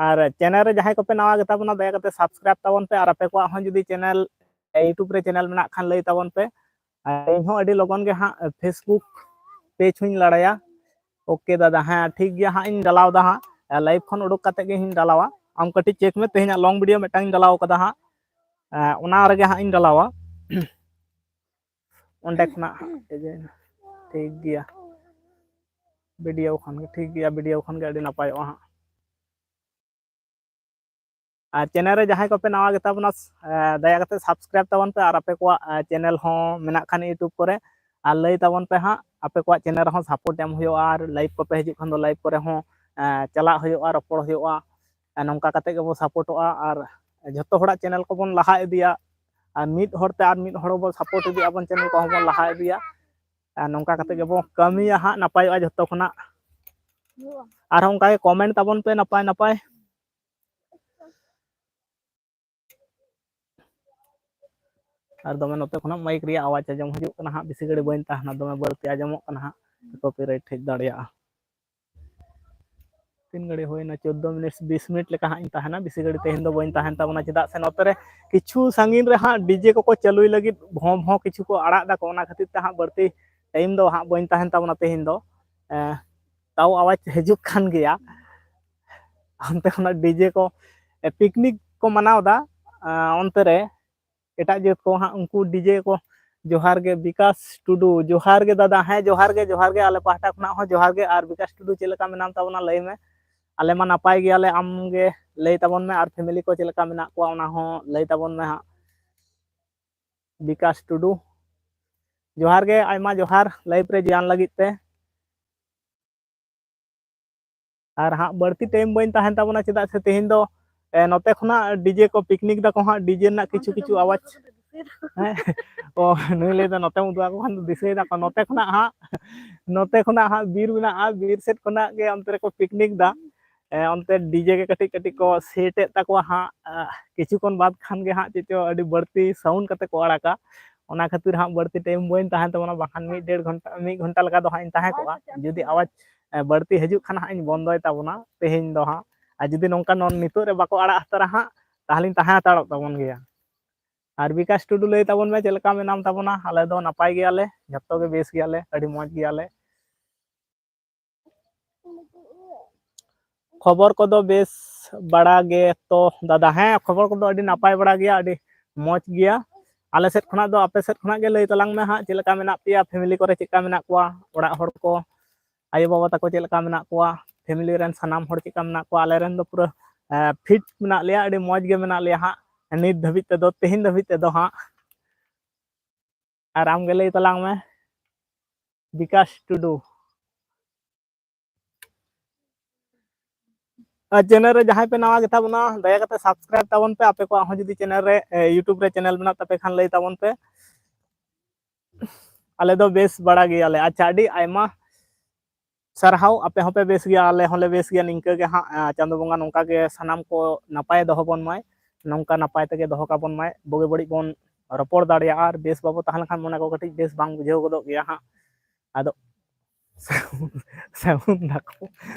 ᱟᱨ ᱪᱮᱱᱮᱞ ᱨᱮ ᱡᱟᱦᱟᱸᱭ ᱠᱚᱯᱮ ᱱᱟᱣᱟ ᱜᱮᱛᱟ ᱵᱚᱱᱟ, ᱫᱟᱭᱟ ᱠᱟᱛᱮ ᱥᱟᱵᱥᱠᱨᱟᱭᱤᱵ ᱛᱟᱵᱚᱱ ᱯᱮ᱾ ᱟᱨ ᱟᱯᱮ ᱠᱚᱣᱟᱜ ᱦᱚᱸ ᱡᱩᱫᱤ ᱪᱮᱱᱮᱞ, ᱤᱭᱩᱴᱩᱵᱽ ᱨᱮ ᱪᱮᱱᱮᱞ ᱢᱮᱱᱟᱜ ᱠᱷᱟᱱ, ᱞᱟᱹᱭ ᱛᱟᱵᱚᱱ ᱯᱮ᱾ ᱟᱨ ᱤᱧ ᱦᱚᱸ ᱟᱹᱰᱤ ᱞᱚᱜᱚᱱ ᱜᱮ ᱦᱟᱸᱜ ᱯᱷᱮᱥᱵᱩᱠ ᱯᱮᱡᱽ ᱦᱚᱸᱧ ᱞᱟᱲᱟᱭᱟ᱾ ᱳᱠᱮ ᱫᱟᱫᱟ, ᱦᱮᱸ, ᱴᱷᱤᱠ ᱜᱮᱭᱟ ᱦᱟᱸᱜ, ᱤᱧ ᱰᱟᱞᱟᱣ ᱫᱟ ᱦᱟᱸᱜ, ᱞᱟᱭᱤᱵᱷ ᱠᱷᱚᱱ ᱩᱰᱩᱠ ᱠᱟᱛᱮ ᱜᱮ ᱤᱧ ᱰᱟᱞᱟᱣᱟ᱾ ᱟᱢ ᱠᱟᱹᱴᱤᱡ ᱪᱮᱠ ᱢᱮ, ᱛᱮᱦᱮᱧᱟᱜ ᱞᱚᱝ ᱵᱷᱤᱰᱤᱭᱳ ᱢᱤᱫᱴᱟᱝ ᱤᱧ ᱰᱟᱞᱟᱣ ᱠᱟᱫᱟ ᱦᱟᱸᱜ, ᱮᱸ, ᱚᱱᱟ ᱨᱮᱜᱮ ᱦᱟᱸᱜ ᱤᱧ ᱰᱟᱞᱟᱣᱟ᱾ ᱚᱸᱰᱮ ᱠᱷᱚᱱᱟᱜ ᱦᱟᱸᱜ ᱴᱷᱤᱠ ᱜᱮᱭᱟ, ᱴᱷᱤᱠ ᱜᱮᱭᱟ, ᱵᱷᱤᱰᱤᱭᱳ ᱠᱷᱚᱱ ᱜᱮ, ᱴᱷᱤᱠ ᱜᱮᱭᱟ, ᱵᱷᱤᱰᱤᱭᱳ ᱠᱷᱚᱱ ᱜᱮ ᱟᱹᱰᱤ ᱱᱟᱯᱟᱭᱚᱜᱼᱟ ᱦᱟᱸᱜ᱾ ᱟᱨ ᱪᱮᱱᱮᱞ ᱨᱮ ᱡᱟᱦᱟᱸᱭ ᱠᱚᱯᱮ ᱱᱟᱣᱟ ᱜᱮᱛᱟ ᱵᱚᱱᱟ, ᱮ, ᱫᱟᱭᱟ ᱠᱟᱛᱮ ᱥᱟᱵᱥᱠᱨᱟᱭᱤᱵ ᱛᱟᱵᱚᱱ ᱯᱮ᱾ ᱟᱨ ᱟᱯᱮ ᱠᱚᱣᱟᱜ, ᱮ, ᱪᱮᱱᱮᱞ ᱦᱚᱸ ᱢᱮᱱᱟᱜ ᱠᱷᱟᱱ ᱤᱭᱩᱴᱩᱵᱽ ᱠᱚᱨᱮ, ᱟᱨ ᱞᱟᱹᱭ ᱛᱟᱵᱚᱱ ᱯᱮ ᱦᱟᱸᱜ, ᱟᱯᱮ ᱠᱚᱣᱟᱜ ᱪᱮᱱᱮᱞ ᱨᱮᱦᱚᱸ ᱥᱟᱯᱳᱨᱴ ᱮᱢ ᱦᱩᱭᱩᱜᱼᱟ᱾ ᱟᱨ ᱞᱟᱭᱤᱵᱷ ᱠᱚᱯᱮ ᱦᱤᱡᱩᱜ ᱠᱷᱟᱱ ᱫᱚ ᱞᱟᱭᱤᱵᱷ ᱠᱚᱨᱮ ᱦᱚᱸ, ᱮ, ᱪᱟᱞᱟᱜ ᱦᱩᱭᱩᱜᱼᱟ, ᱨᱚᱯᱚᱲ ᱦᱩᱭᱩᱜᱼᱟ᱾ ᱟᱨ ᱱᱚᱝᱠᱟ ᱠᱟᱛᱮ ᱜᱮᱵᱚ ᱥᱟᱯᱳᱨᱴᱚᱜᱼᱟ᱾ ᱟᱨ ᱡᱷᱚᱛᱚ ᱦᱚᱲᱟᱜ ᱪᱮᱱᱮᱞ ᱠᱚᱵᱚᱱ ᱞᱟᱦᱟ ᱤᱫᱤᱭᱟ᱾ ᱟᱨ ᱢᱤᱫ ᱦᱚᱲ ᱛᱮ ᱟᱨ ᱢᱤᱫ ᱦᱚᱲ ᱵᱚ ᱥᱟᱯᱳᱨᱴ ᱤᱫᱤᱭᱟ, ᱟᱵᱚᱱ ᱪᱮᱱᱮᱞ ᱠᱚᱦᱚᱸ ᱵᱚᱱ ᱞᱟᱦᱟ ᱤᱫᱤᱭᱟ᱾ ᱟᱨ ᱱᱚᱝᱠᱟ ᱠᱟᱛᱮ ᱜᱮᱵᱚ ᱠᱟᱹᱢᱤᱭᱟ ᱦᱟᱸᱜ, ᱱᱟᱯᱟᱭᱚᱜᱼᱟ ᱡᱷᱚᱛᱚ ᱠᱷᱚᱱᱟᱜ᱾ ᱟᱨᱦᱚᱸ ᱚᱱᱠᱟ ᱜᱮ ᱠᱚᱢᱮᱱᱴ ᱛᱟᱵᱚᱱ ᱯᱮ ᱱᱟᱯᱟᱭ ᱱᱟᱯᱟᱭ᱾ ᱟᱨ ᱫᱚᱢᱮ ᱱᱚᱛᱮ ᱠᱷᱚᱱᱟᱜ ᱢᱟᱭᱤᱠ ᱨᱮᱭᱟᱜ ᱟᱣᱟᱡᱽ ᱟᱸᱡᱚᱢ ᱦᱤᱡᱩᱜ ᱠᱟᱱᱟ ᱦᱟᱸᱜ, ᱵᱮᱥᱤ ᱜᱷᱟᱹᱲᱤ ᱵᱟᱹᱧ ᱛᱟᱦᱮᱱᱟ, ᱫᱚᱢᱮ ᱵᱟᱹᱲᱛᱤ ᱟᱸᱡᱚᱢᱚᱜ ᱠᱟᱱᱟ ᱦᱟᱸᱜ, ᱠᱚᱯᱤᱨᱟᱭᱤᱴ ᱦᱮᱡ ᱫᱟᱲᱮᱭᱟᱜᱼᱟ᱾ ᱛᱤᱱ ᱜᱷᱟᱹᱲᱤ ᱦᱩᱭᱱᱟ? ᱪᱳᱫᱽᱫᱳ ᱢᱤᱱᱤᱴ, ᱵᱤᱥ ᱢᱤᱱᱤᱴ ᱞᱮᱠᱟ ᱦᱟᱸᱜ ᱤᱧ ᱛᱟᱦᱮᱱᱟ᱾ ᱵᱮᱥᱤ ᱜᱷᱟᱹᱲᱤ ᱛᱮᱦᱮᱧ ᱫᱚ ᱵᱟᱹᱧ ᱛᱟᱦᱮᱱ ᱛᱟᱵᱚᱱᱟ, ᱪᱮᱫᱟᱜ ᱥᱮ ᱱᱚᱛᱮ ᱨᱮ ᱠᱤᱪᱷᱩ ᱥᱟᱺᱜᱤᱧ ᱨᱮ ᱦᱟᱸᱜ ᱰᱤᱡᱮ ᱠᱚᱠᱚ ᱪᱟᱹᱞᱩᱭ ᱞᱟᱹᱜᱤᱫ, ᱵᱷᱚᱸ ᱵᱷᱚᱸ ᱠᱤᱪᱷᱩ ᱠᱚ ᱟᱲᱟᱜ ᱫᱟᱠᱚ, ᱚᱱᱟ ᱠᱷᱟᱹᱛᱤᱨ ᱛᱮ ᱦᱟᱸᱜ ᱵᱟᱹᱲᱛᱤ ᱴᱟᱭᱤᱢ ᱫᱚ ᱦᱟᱸᱜ ᱵᱟᱹᱧ ᱛᱟᱦᱮᱱ ᱛᱟᱵᱚᱱᱟ ᱛᱮᱦᱮᱧ ᱫᱚ᱾ ᱮᱸ, ᱛᱟᱣ ᱟᱣᱟᱡᱽ ᱦᱤᱡᱩᱜ ᱠᱟᱱ ᱜᱮᱭᱟ᱾ ᱚᱱᱛᱮ ᱠᱷᱚᱱᱟᱜ ᱰᱤᱡᱮ ᱠᱚ, ᱮ, ᱯᱤᱠᱱᱤᱠ ᱠᱚ ᱢᱟᱱᱟᱣ ᱮᱫᱟ, ᱮᱸ, ᱚᱱᱛᱮ ᱨᱮ ᱮᱴᱟᱜ ᱡᱟᱹᱛ ᱠᱚ ᱦᱟᱸᱜ, ᱩᱱᱠᱩ ᱰᱤᱡᱮ ᱠᱚ᱾ ᱡᱚᱦᱟᱨ ᱜᱮ ᱵᱤᱠᱟᱥ ᱴᱩᱰᱩ, ᱡᱚᱦᱟᱨ ᱜᱮ ᱫᱟᱫᱟ᱾ ᱦᱮᱸ, ᱡᱚᱦᱟᱨ ᱜᱮ, ᱡᱚᱦᱟᱨ ᱜᱮ, ᱟᱞᱮ ᱯᱟᱦᱴᱟ ᱠᱷᱚᱱᱟᱜ ᱦᱚᱸ ᱡᱚᱦᱟᱨ ᱜᱮ᱾ ᱟᱨ ᱵᱤᱠᱟᱥ ᱴᱩᱰᱩ, ᱪᱮᱫ ᱞᱮᱠᱟ ᱢᱮᱱᱟᱢ ᱛᱟᱵᱚᱱᱟ ᱞᱟᱹᱭ ᱢᱮ? ᱟᱞᱮ ᱢᱟ ᱱᱟᱯᱟᱭ ᱜᱮᱭᱟᱞᱮ, ᱟᱢ ᱜᱮ ᱞᱟᱹᱭ ᱛᱟᱵᱚᱱ ᱢᱮ, ᱟᱨ ᱯᱷᱮᱢᱮᱞᱤ ᱠᱚ ᱪᱮᱫ ᱞᱮᱠᱟ ᱢᱮᱱᱟᱜ ᱠᱚᱣᱟ, ᱚᱱᱟ ᱦᱚᱸ ᱞᱟᱹᱭ ᱛᱟᱵᱚᱱ ᱢᱮ ᱦᱟᱸᱜ᱾ ᱵᱤᱠᱟᱥ ᱴᱩᱰᱩ, ᱡᱚᱦᱟᱨ ᱜᱮ, ᱟᱭᱢᱟ ᱡᱚᱦᱟᱨ ᱞᱟᱭᱤᱵᱷ ᱨᱮ ᱡᱚᱭᱮᱱ ᱞᱟᱹᱜᱤᱫ ᱛᱮ᱾ ᱟᱨ ᱦᱟᱸᱜ ᱵᱟᱹᱲᱛᱤ ᱴᱟᱭᱤᱢ ᱵᱟᱹᱧ ᱛᱟᱦᱮᱱ ᱛᱟᱵᱚᱱᱟ, ᱪᱮᱫᱟᱜ ᱥᱮ ᱛᱮᱦᱮᱧ ᱫᱚ ᱮ, ᱱᱚᱛᱮ ᱠᱷᱚᱱᱟᱜ ᱰᱤᱡᱮ ᱠᱚ ᱯᱤᱠᱱᱤᱠ ᱫᱟᱠᱚ ᱦᱟᱸᱜ, ᱰᱤᱡᱮ ᱨᱮᱱᱟᱜ ᱠᱤᱪᱷᱩ ᱠᱤᱪᱷᱩ ᱟᱣᱟᱡᱽ᱾ ᱦᱮᱸ, ᱚ, ᱱᱩᱭ ᱞᱟᱹᱭᱫᱟ ᱱᱚᱛᱮᱢ ᱩᱫᱩᱜ ᱟᱠᱚ ᱠᱷᱟᱱ ᱫᱚ ᱫᱤᱥᱟᱹᱭ ᱫᱟᱠᱚ, ᱱᱚᱛᱮ ᱠᱷᱚᱱᱟᱜ ᱦᱟᱸᱜ, ᱱᱚᱛᱮ ᱠᱷᱚᱱᱟᱜ ᱦᱟᱸᱜ ᱵᱤᱨ ᱢᱮᱱᱟᱜᱼᱟ, ᱵᱤᱨ ᱥᱮᱫ ᱠᱷᱚᱱᱟᱜ ᱜᱮ ᱚᱱᱛᱮ ᱨᱮᱠᱚ ᱯᱤᱠᱱᱤᱠ ᱫᱟ᱾ ᱮ, ᱚᱱᱛᱮ ᱰᱤᱡᱮ ᱜᱮ ᱠᱟᱹᱴᱤᱡ ᱠᱟᱹᱴᱤᱡ ᱠᱚ ᱥᱮᱴ ᱮᱫ ᱛᱟᱠᱚᱣᱟ ᱦᱟᱸᱜ᱾ ᱮ, ᱠᱤᱪᱷᱩ ᱠᱷᱚᱱ ᱵᱟᱫ ᱠᱷᱟᱱ ᱜᱮ ᱦᱟᱸᱜ ᱪᱮᱫ ᱪᱚ ᱟᱹᱰᱤ ᱵᱟᱹᱲᱛᱤ ᱥᱟᱣᱩᱱᱰ ᱠᱟᱛᱮ ᱠᱚ ᱟᱲᱟᱜᱟ, ᱚᱱᱟ ᱠᱷᱟᱹᱛᱤᱨ ᱦᱟᱸᱜ ᱵᱟᱹᱲᱛᱤ ᱴᱟᱭᱤᱢ ᱵᱟᱹᱧ ᱛᱟᱦᱮᱱ ᱛᱟᱵᱚᱱᱟ, ᱵᱟᱠᱷᱟᱱ ᱢᱤᱫ ᱰᱮᱲ ᱜᱷᱚᱱᱴᱟ, ᱢᱤᱫ ᱜᱷᱚᱱᱴᱟ ᱞᱮᱠᱟ ᱫᱚ ᱦᱟᱸᱜ ᱤᱧ ᱛᱟᱦᱮᱸ ᱠᱚᱜᱼᱟ᱾ ᱡᱩᱫᱤ ᱟᱣᱟᱡᱽ ᱮ, ᱵᱟᱹᱲᱛᱤ ᱦᱤᱡᱩᱜ ᱠᱷᱟᱱ ᱦᱟᱸᱜ ᱤᱧ ᱵᱚᱱᱫᱚᱭ ᱛᱟᱵᱚᱱᱟ ᱛᱮᱦᱮᱧ ᱫᱚ ᱦᱟᱸᱜ᱾ ᱟᱨ ᱡᱩᱫᱤ ᱱᱚᱝᱠᱟ ᱱᱚ-, ᱱᱤᱛᱚᱜ ᱨᱮ ᱵᱟᱠᱚ ᱟᱲᱟᱜ ᱦᱟᱛᱟᱲᱟ ᱦᱟᱸᱜ, ᱛᱟᱦᱚᱞᱮᱧ ᱛᱟᱦᱮᱸ ᱦᱟᱛᱟᱲᱚᱜ ᱛᱟᱵᱚᱱ ᱜᱮᱭᱟ᱾ ᱟᱨ ᱵᱤᱠᱟᱥ ᱴᱩᱰᱩ, ᱞᱟᱹᱭ ᱛᱟᱵᱚᱱ ᱢᱮ, ᱪᱮᱫ ᱞᱮᱠᱟ ᱢᱮᱱᱟᱢ ᱛᱟᱵᱚᱱᱟ? ᱟᱞᱮ ᱫᱚ ᱱᱟᱯᱟᱭ ᱜᱮᱭᱟᱞᱮ, ᱡᱷᱚᱛᱚ ᱜᱮ ᱵᱮᱥ ᱜᱮᱭᱟᱞᱮ, ᱟᱹᱰᱤ ᱢᱚᱡᱽ ᱜᱮᱭᱟᱞᱮ᱾ ᱠᱷᱚᱵᱚᱨ ᱠᱚᱫᱚ ᱵᱮᱥ ᱵᱟᱲᱟ ᱜᱮ ᱛᱚ ᱫᱟᱫᱟ? ᱦᱮᱸ, ᱠᱷᱚᱵᱚᱨ ᱠᱚᱫᱚ ᱟᱹᱰᱤ ᱱᱟᱯᱟᱭ ᱵᱟᱲᱟ ᱜᱮᱭᱟ, ᱟᱹᱰᱤ ᱢᱚᱡᱽ ᱜᱮᱭᱟ᱾ ᱟᱞᱮ ᱥᱮᱫ ᱠᱷᱚᱱᱟᱜ ᱫᱚ, ᱟᱯᱮ ᱥᱮᱫ ᱠᱷᱚᱱᱟᱜ ᱜᱮ ᱞᱟᱹᱭ ᱛᱟᱞᱟᱝ ᱢᱮ ᱦᱟᱸᱜ, ᱪᱮᱫ ᱞᱮᱠᱟ ᱢᱮᱱᱟᱜ ᱯᱮᱭᱟ, ᱯᱷᱮᱢᱤᱞᱤ ᱠᱚᱨᱮ ᱪᱮᱫ ᱞᱮᱠᱟ ᱢᱮᱱᱟᱜ ᱠᱚᱣᱟ, ᱚᱲᱟᱜ ᱦᱚᱲ ᱠᱚ, ᱟᱭᱳᱼᱵᱟᱵᱟ ᱛᱟᱠᱚ ᱪᱮᱫ ᱞᱮᱠᱟ ᱢᱮᱱᱟᱜ ᱠᱚᱣᱟ, ᱯᱷᱮᱢᱤᱞᱤ ᱨᱮᱱ ᱥᱟᱱᱟᱢ ᱦᱚᱲ ᱪᱮᱫ ᱞᱮᱠᱟ ᱢᱮᱱᱟᱜ ᱠᱚᱣᱟ? ᱟᱞᱮ ᱨᱮᱱ ᱫᱚ ᱯᱩᱨᱟᱹ, ᱮ, ᱯᱷᱤᱴ ᱢᱮᱱᱟᱜ ᱞᱮᱭᱟ, ᱟᱹᱰᱤ ᱢᱚᱡᱽ ᱜᱮ ᱢᱮᱱᱟᱜ ᱞᱮᱭᱟ ᱦᱟᱸᱜ ᱱᱤᱛ ᱫᱷᱟᱹᱵᱤᱡ ᱛᱮᱫᱚ, ᱛᱮᱦᱮᱧ ᱫᱷᱟᱹᱵᱤᱡ ᱛᱮᱫᱚ ᱦᱟᱸᱜ᱾ ᱟᱨ ᱟᱢ ᱜᱮ ᱞᱟᱹᱭ ᱛᱟᱞᱟᱝ ᱢᱮ, ᱵᱤᱠᱟᱥ ᱴᱩᱰᱩ᱾ ᱟᱨ ᱪᱮᱱᱮᱞ ᱨᱮ ᱡᱟᱦᱟᱸᱭ ᱯᱮ ᱱᱟᱣᱟ ᱜᱮᱛᱟ ᱵᱚᱱᱟ, ᱫᱟᱭᱟ ᱠᱟᱛᱮ ᱥᱟᱵᱥᱠᱨᱟᱭᱤᱵ ᱛᱟᱵᱚᱱ ᱯᱮ᱾ ᱟᱯᱮ ᱠᱚᱣᱟᱜ ᱦᱚᱸ ᱡᱩᱫᱤ ᱪᱮᱱᱮᱞ ᱨᱮ, ᱮ, YouTube ᱨᱮ ᱪᱮᱱᱮᱞ ᱢᱮᱱᱟᱜ ᱛᱟᱯᱮ ᱠᱷᱟᱱ, ᱞᱟᱹᱭ ᱛᱟᱵᱚᱱ ᱯᱮ᱾ ᱟᱞᱮ ᱫᱚ ᱵᱮᱥ ᱵᱟᱲᱟ ᱜᱮᱭᱟᱞᱮ᱾ ᱟᱪᱪᱷᱟ, ᱟᱹᱰᱤ ᱟᱭᱢᱟ ᱥᱟᱨᱦᱟᱣ, ᱟᱯᱮ ᱦᱚᱸᱯᱮ ᱵᱮᱥ ᱜᱮᱭᱟ, ᱟᱞᱮ ᱦᱚᱸᱞᱮ ᱵᱮᱥ ᱜᱮᱭᱟ᱾ ᱱᱤᱝᱠᱟᱹ ᱜᱮ ᱦᱟᱸᱜ, ᱮ, ᱪᱟᱸᱫᱳ ᱵᱚᱸᱜᱟ ᱱᱚᱝᱠᱟ ᱜᱮ ᱥᱟᱱᱟᱢ ᱠᱚ ᱱᱟᱯᱟᱭ ᱫᱚᱦᱚ ᱵᱚᱱ ᱢᱟᱭ, ᱱᱚᱝᱠᱟ ᱱᱟᱯᱟᱭ ᱛᱮᱜᱮ ᱫᱚᱦᱚ ᱠᱟᱵᱚᱱ ᱢᱟᱭ᱾ ᱵᱩᱜᱤ ᱵᱟᱹᱲᱤᱡ ᱵᱚᱱ ᱨᱚᱯᱚᱲ ᱫᱟᱲᱮᱭᱟᱜᱼᱟ, ᱟᱨ ᱵᱮᱥ ᱵᱟᱵᱚ ᱛᱟᱦᱮᱸ ᱞᱮᱱᱠᱷᱟᱱ ᱢᱚᱱᱮ ᱠᱚ ᱠᱟᱹᱴᱤᱡ ᱵᱮᱥ ᱵᱟᱝ ᱵᱩᱡᱷᱟᱹᱣ ᱜᱚᱫᱚᱜ ᱜᱮᱭᱟ ᱦᱟᱸᱜ᱾ ᱟᱫᱚ ᱥᱟᱣᱩᱱᱰ ᱫᱟᱠᱚ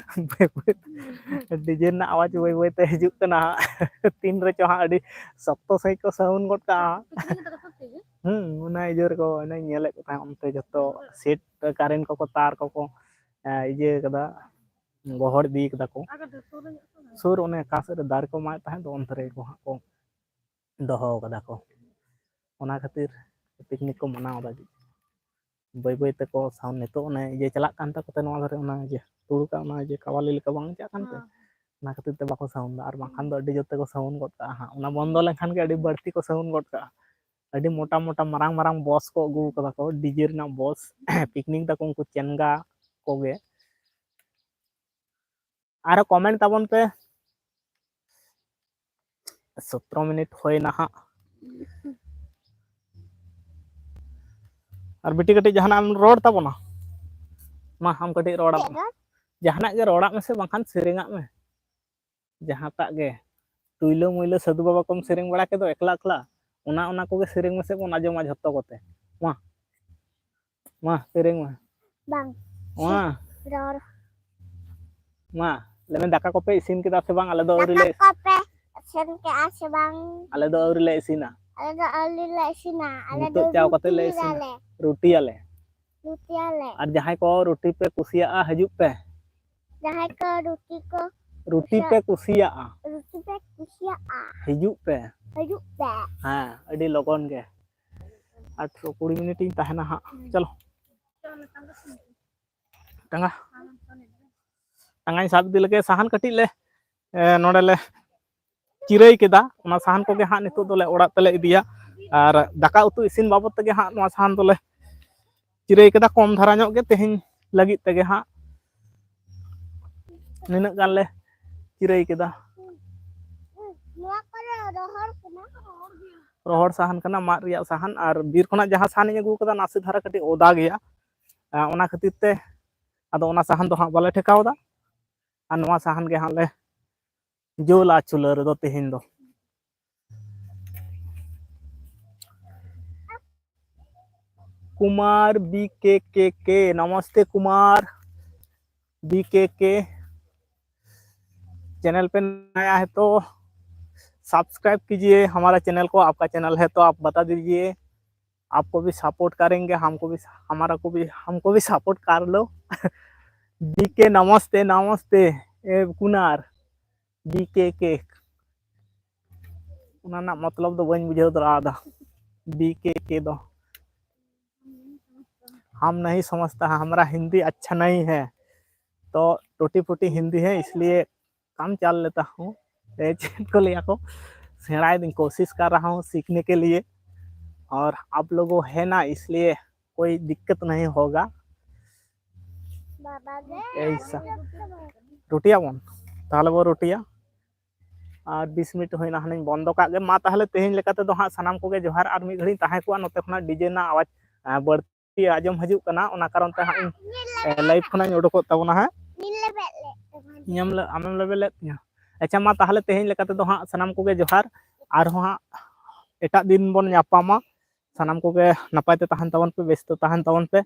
ᱵᱟᱹᱭ ᱵᱟᱹᱭ ᱛᱮ, ᱰᱤᱡᱮ ᱨᱮᱱᱟᱜ ᱟᱣᱟᱡᱽ ᱵᱟᱹᱭ ᱵᱟᱹᱭ ᱛᱮ ᱦᱤᱡᱩᱜ ᱠᱟᱱᱟ ᱦᱟᱸᱜ᱾ ᱛᱤᱱ ᱨᱮᱪᱚ ᱦᱟᱸᱜ ᱟᱹᱰᱤ ᱥᱚᱠᱛᱚ ᱥᱟᱺᱦᱤᱡ ᱠᱚ ᱥᱟᱣᱩᱱᱰ ᱜᱚᱫ ᱠᱟᱜᱼᱟ᱾ ᱦᱩᱸ, ᱚᱱᱟ ᱤᱭᱟᱹ ᱨᱮᱠᱚ, ᱚᱱᱟᱧ ᱧᱮᱞᱮᱫ ᱠᱚ ᱛᱟᱦᱮᱸᱫ, ᱚᱱᱛᱮ ᱡᱚᱛᱚ ᱥᱮᱴ ᱠᱟᱨᱮᱱᱴ ᱠᱚᱠᱚ, ᱛᱟᱨ ᱠᱚᱠᱚ, ᱮ, ᱤᱭᱟᱹ ᱠᱟᱫᱟ, ᱜᱚᱦᱚᱲ ᱤᱫᱤ ᱠᱟᱫᱟ ᱠᱚ᱾ ᱥᱩᱨ ᱚᱱᱮ ᱚᱠᱟ ᱥᱮᱫ ᱨᱮ ᱫᱟᱨᱮ ᱠᱚ ᱢᱟᱜ ᱛᱟᱦᱮᱸᱫ ᱫᱚ, ᱚᱱᱛᱮ ᱨᱮᱜᱮ ᱠᱚ ᱦᱟᱸᱜ ᱠᱚ ᱫᱚᱦᱚ ᱠᱟᱫᱟ ᱠᱚ᱾ ᱚᱱᱟ ᱠᱷᱟᱹᱛᱤᱨ ᱯᱤᱠᱱᱤᱠ ᱠᱚ ᱢᱟᱱᱟᱣ ᱞᱟᱹᱜᱤᱫ ᱵᱟᱹᱭ ᱵᱟᱹᱭ ᱛᱮᱠᱚ ᱥᱟᱣᱩᱱᱰ, ᱱᱤᱛᱚᱜ ᱚᱱᱮ ᱤᱭᱟᱹ ᱪᱟᱞᱟᱜ ᱠᱟᱱ ᱛᱟᱠᱚ ᱛᱮ, ᱱᱚᱣᱟ ᱫᱷᱟᱨᱮ ᱚᱱᱟ ᱤᱭᱟᱹ ᱛᱩᱲᱩᱠᱟᱜ ᱚᱱᱟ ᱤᱭᱟᱹ ᱠᱟᱣᱟᱞᱤ ᱞᱮᱠᱟ ᱵᱟᱝ ᱪᱟᱜ ᱠᱟᱱ ᱛᱮ, ᱦᱮᱸ᱾ ᱚᱱᱟ ᱠᱷᱟᱹᱛᱤᱨ ᱛᱮ ᱵᱟᱠᱚ ᱥᱟᱣᱩᱱᱰ ᱫᱟ, ᱟᱨ ᱵᱟᱝᱠᱷᱟᱱ ᱫᱚ ᱟᱹᱰᱤ ᱡᱳᱨ ᱛᱮᱠᱚ ᱥᱟᱣᱩᱱᱰ ᱜᱚᱫ ᱠᱟᱜᱼᱟ ᱦᱟᱸᱜ᱾ ᱚᱱᱟ ᱵᱚᱱᱫᱚ ᱞᱮᱱᱠᱷᱟᱱ ᱜᱮ ᱟᱹᱰᱤ ᱵᱟᱹᱲᱛᱤ ᱠᱚ ᱥᱟᱣᱩᱱᱰ ᱜᱚᱫ ᱠᱟᱜᱼᱟ᱾ ᱟᱹᱰᱤ ᱢᱚᱴᱟ ᱢᱚᱴᱟ ᱢᱟᱨᱟᱝ ᱢᱟᱨᱟᱝ ᱵᱚᱥ ᱠᱚ ᱟᱹᱜᱩ ᱠᱟᱫᱟ ᱠᱚ, ᱰᱤᱡᱮ ᱨᱮᱱᱟᱜ ᱵᱚᱥ᱾ ᱯᱤᱠᱱᱤᱠ ᱫᱟᱠᱚ ᱩᱱᱠᱩ ᱪᱮᱱᱜᱟ ᱠᱚᱜᱮ᱾ ᱟᱨᱦᱚᱸ comment ᱛᱟᱵᱚᱱ ᱯᱮ᱾ ᱥᱚᱛᱨᱚ ᱢᱤᱱᱤᱴ ᱦᱩᱭᱱᱟ ᱦᱟᱸᱜ᱾ ᱟᱨ ᱵᱤᱴᱤ, ᱠᱟᱹᱴᱤᱡ ᱡᱟᱦᱟᱱᱟᱜ ᱮᱢ ᱨᱚᱲ ᱛᱟᱵᱚᱱᱟ? ᱢᱟ, ᱟᱢ ᱠᱟᱹᱴᱤᱡ ᱨᱚᱲᱟᱢ᱾ ᱪᱮᱫ ᱨᱚᱲ? ᱡᱟᱦᱟᱱᱟᱜ ᱜᱮ ᱨᱚᱲᱟᱜ ᱢᱮᱥᱮ, ᱵᱟᱝᱠᱷᱟᱱ ᱥᱮᱨᱮᱧᱟᱜ ᱢᱮ᱾ ᱡᱟᱦᱟᱸᱴᱟᱜ ᱜᱮ᱾ ᱴᱩᱭᱞᱟᱹ ᱢᱩᱭᱞᱟᱹ ᱥᱟᱹᱫᱷᱩ ᱵᱟᱵᱟ ᱠᱚᱢ ᱥᱮᱨᱮᱧ ᱵᱟᱲᱟ ᱠᱮᱫ ᱫᱚ ᱮᱠᱞᱟ ᱮᱠᱞᱟ, ᱚᱱᱟ, ᱚᱱᱟ ᱠᱚᱜᱮ ᱥᱮᱨᱮᱧ ᱢᱮᱥᱮ, ᱵᱚᱱ ᱟᱸᱡᱚᱢᱟ ᱡᱷᱚᱛᱚ ᱠᱚᱛᱮ᱾ ᱢᱟ, ᱢᱟ, ᱥᱮᱨᱮᱧ ᱢᱮ᱾ ᱵᱟᱝ᱾ ᱢᱟ᱾ ᱨᱚᱲ᱾ ᱢᱟ, ᱞᱟᱹᱭ ᱢᱮ, ᱫᱟᱠᱟ ᱠᱚᱯᱮ ᱤᱥᱤᱱ ᱠᱮᱫᱟ ᱥᱮ ᱵᱟᱝ? ᱟᱞᱮ ᱫᱚ ᱟᱹᱣᱨᱤ ᱞᱮ ᱫᱟᱠᱟ ᱠᱚᱯᱮ ᱤᱥᱤᱱ ᱠᱮᱫᱟ ᱥᱮ ᱵᱟᱝ? ᱟᱞᱮ ᱫᱚ ᱟᱹᱣᱨᱤ ᱞᱮ ᱤᱥᱤᱱᱟ᱾ ᱟᱞᱮ ᱫᱚ ᱟᱹᱣᱨᱤ ᱞᱮ ᱤᱥᱤᱱᱟ᱾ ᱟᱞᱮ ᱱᱤᱛᱚᱜ ᱫᱚ ᱪᱟᱣ ᱠᱟᱛᱮ ᱞᱮ ᱨᱩᱴᱤ ᱤᱥᱤᱱᱟ᱾ ᱟᱞᱮ᱾ ᱨᱩᱴᱤᱭᱟᱞᱮ᱾ ᱨᱩᱴᱤᱭᱟᱞᱮ᱾ ᱟᱨ ᱡᱟᱦᱟᱸᱭ ᱠᱚ ᱨᱩᱴᱤ ᱯᱮ ᱠᱩᱥᱤᱭᱟᱜᱼᱟ, ᱦᱤᱡᱩᱜ ᱯᱮ᱾ ᱡᱟᱦᱟᱸᱭ ᱠᱚ ᱨᱩᱴᱤ ᱠᱚ ᱨᱩᱴᱤ ᱯᱮ ᱠᱩᱥᱤᱭᱟᱜᱼᱟ᱾ ᱨᱩᱴᱤ ᱯᱮ ᱠᱩᱥᱤᱭᱟᱜᱼᱟ᱾ ᱦᱤᱡᱩᱜ ᱯᱮ᱾ ᱦᱤᱡᱩᱜ ᱯᱮ᱾ ᱦᱮᱸ, ᱟᱹᱰᱤ ᱞᱚᱜᱚᱱ ᱜᱮ᱾ ᱟᱴᱷᱨᱚ ᱠᱩᱲᱤ ᱢᱤᱱᱤᱴ ᱤᱧ ᱛᱟᱦᱮᱱᱟ ᱦᱟᱸᱜ᱾ ᱪᱚᱞᱚ᱾ ᱴᱟᱸᱜᱟ᱾ ᱴᱟᱸᱜᱟᱧ ᱥᱟᱵ ᱤᱫᱤ ᱞᱮᱜᱮ, ᱥᱟᱦᱟᱱ ᱠᱟᱹᱴᱤᱡ ᱞᱮ, ᱮ, ᱱᱚᱰᱮ ᱞᱮ ᱪᱤᱨᱟᱹᱭ ᱠᱮᱫᱟ᱾ ᱚᱱᱟ ᱥᱟᱦᱟᱱ ᱠᱚᱜᱮ ᱦᱟᱸᱜ ᱱᱤᱛᱚᱜ ᱫᱚᱞᱮ ᱚᱲᱟᱜ ᱛᱮᱞᱮ ᱤᱫᱤᱭᱟ᱾ ᱟᱨ ᱫᱟᱠᱟ ᱩᱛᱩ ᱤᱥᱤᱱ ᱵᱟᱵᱚᱫ ᱛᱮᱜᱮ ᱦᱟᱸᱜ ᱱᱚᱣᱟ ᱥᱟᱦᱟᱱ ᱫᱚᱞᱮ ᱪᱤᱨᱟᱹᱭ ᱠᱮᱫᱟ, ᱠᱚᱢ ᱫᱷᱟᱨᱟ ᱧᱚᱜ ᱜᱮ ᱛᱮᱦᱮᱧ ᱞᱟᱹᱜᱤᱫ ᱛᱮᱜᱮ ᱦᱟᱸᱜ ᱱᱤᱱᱟᱹᱜ ᱜᱟᱱ ᱞᱮ ᱪᱤᱨᱟᱹᱭ ᱠᱮᱫᱟ᱾ ᱱᱚᱣᱟ ᱠᱚᱨᱮ ᱨᱚᱦᱚᱲ ᱠᱟᱱᱟ᱾ ᱨᱚᱦᱚᱲ ᱥᱟᱦᱟᱱ ᱠᱟᱱᱟ, ᱢᱟᱫ ᱨᱮᱭᱟᱜ ᱥᱟᱦᱟᱱ, ᱟᱨ ᱵᱤᱨ ᱠᱷᱚᱱᱟᱜ ᱡᱟᱦᱟᱸ ᱥᱟᱦᱟᱱᱤᱧ ᱟᱹᱜᱩ ᱠᱟᱫᱟ ᱱᱟᱥᱮ ᱫᱷᱟᱨᱟ ᱠᱟᱹᱴᱤᱡ ᱚᱫᱟ ᱜᱮᱭᱟ᱾ ᱟᱨ ᱚᱱᱟ ᱠᱷᱟᱹᱛᱤᱨ ᱛᱮ ᱟᱫᱚ ᱚᱱᱟ ᱥᱟᱦᱟᱱ ᱫᱚ ᱦᱟᱸᱜ ᱵᱟᱞᱮ ᱴᱷᱮᱠᱟᱣ ᱮᱫᱟ, ᱟᱨ ᱱᱚᱣᱟ ᱥᱟᱦᱟᱱ ᱜᱮ ᱦᱟᱸᱜ ᱞᱮ ᱡᱩᱞᱟ ᱪᱩᱞᱦᱟᱹ ᱨᱮᱫᱚ ᱛᱮᱦᱮᱧ ᱫᱚ᱾ कुमार बी के के के, नमस्ते कुमार बी के के। चैनल पे नया है तो सब्सक्राइब कीजिए हमारा चैनल को, आपका चैनल है तो आप बता दीजिए, आपको भी सपोर्ट करेंगे, हमको भी, हमारा को भी, हमको भी सपोर्ट कर लो। बी के नमस्ते, नमस्ते। ए कुनार, बी के के, ᱚᱱᱟ ᱨᱮᱱᱟᱜ ᱢᱚᱛᱞᱚᱵ ᱫᱚ ᱵᱟᱹᱧ ᱵᱩᱡᱷᱟᱹᱣ ᱫᱟᱲᱮᱭᱟᱫᱟ᱾ ᱵᱤ ᱠᱮ ᱠᱮ ᱫᱚ हम नहीं समझता है, हमारा हिंदी अच्छा नहीं है, तो टूटी फूटी हिंदी है, इसलिए काम चल लेता हूँ। ᱪᱮᱫ ᱠᱚ ᱞᱟᱹᱭᱟ ᱠᱚ, ᱥᱮᱬᱟᱭᱮᱫᱟᱹᱧ, कोशिश कर रहा हूँ सीखने के लिए, और आप लोगों है ना, इसलिए कोई दिक्कत नहीं होगा। बाबा गे। ऐसा। ᱨᱩᱴᱤᱭᱟᱵᱚᱱ, ᱛᱟᱦᱚᱞᱮ ᱵᱚ ᱨᱩᱴᱤᱭᱟ᱾ ᱟᱨ ᱵᱤᱥ ᱢᱤᱱᱤᱴ ᱦᱩᱭᱱᱟ, ᱦᱟᱱᱮᱧ ᱵᱚᱱᱫᱚ ᱠᱟᱜ ᱜᱮ᱾ ᱢᱟ ᱛᱟᱦᱚᱞᱮ ᱛᱮᱦᱮᱧ ᱞᱮᱠᱟ ᱛᱮᱫᱚ ᱦᱟᱸᱜ ᱥᱟᱱᱟᱢ ᱠᱚᱜᱮ ᱡᱚᱦᱟᱨ᱾ ᱟᱨ ᱢᱤᱫ ᱜᱷᱟᱹᱲᱤᱡ ᱛᱟᱦᱮᱸ ᱠᱚᱜᱼᱟ, ᱱᱚᱛᱮ ᱠᱷᱚᱱᱟᱜ ᱰᱤᱡᱮ ᱨᱮᱱᱟᱜ ᱟᱣᱟᱡᱽ, ᱟᱸ, ᱵᱟᱹᱲᱛᱤ ᱟᱸᱡᱚᱢ ᱦᱤᱡᱩᱜ ᱠᱟᱱᱟ, ᱚᱱᱟ ᱠᱟᱨᱚᱱ ᱛᱮ ᱦᱟᱸᱜ ᱤᱧ, ᱮ, ᱞᱟᱭᱤᱵᱷ ᱠᱷᱚᱱᱟᱜ ᱤᱧ ᱩᱰᱩᱠᱚᱜ ᱛᱟᱵᱚᱱᱟ ᱦᱟᱸᱜ᱾ ᱤᱧᱮᱢ ᱞᱮ-, ᱟᱢᱮᱢ ᱞᱮᱵᱮᱞᱮᱫ ᱛᱤᱧᱟᱹ? ᱟᱪᱪᱷᱟ, ᱢᱟ ᱛᱟᱦᱚᱞᱮ ᱛᱮᱦᱮᱧ ᱞᱮᱠᱟ ᱛᱮᱫᱚ ᱦᱟᱸᱜ ᱥᱟᱱᱟᱢ ᱠᱚᱜᱮ ᱡᱚᱦᱟᱨ᱾ ᱟᱨᱦᱚᱸ ᱦᱟᱸᱜ ᱮᱴᱟᱜ ᱫᱤᱱ ᱵᱚᱱ ᱧᱟᱯᱟᱢᱟ᱾ ᱥᱟᱱᱟᱢ ᱠᱚᱜᱮ ᱱᱟᱯᱟᱭ ᱛᱮ ᱛᱟᱦᱮᱱ ᱛᱟᱵᱚᱱ ᱯᱮ, ᱵᱮᱥ ᱛᱮ ᱛᱟᱦᱮᱱ ᱛᱟᱵᱚᱱ ᱯᱮ᱾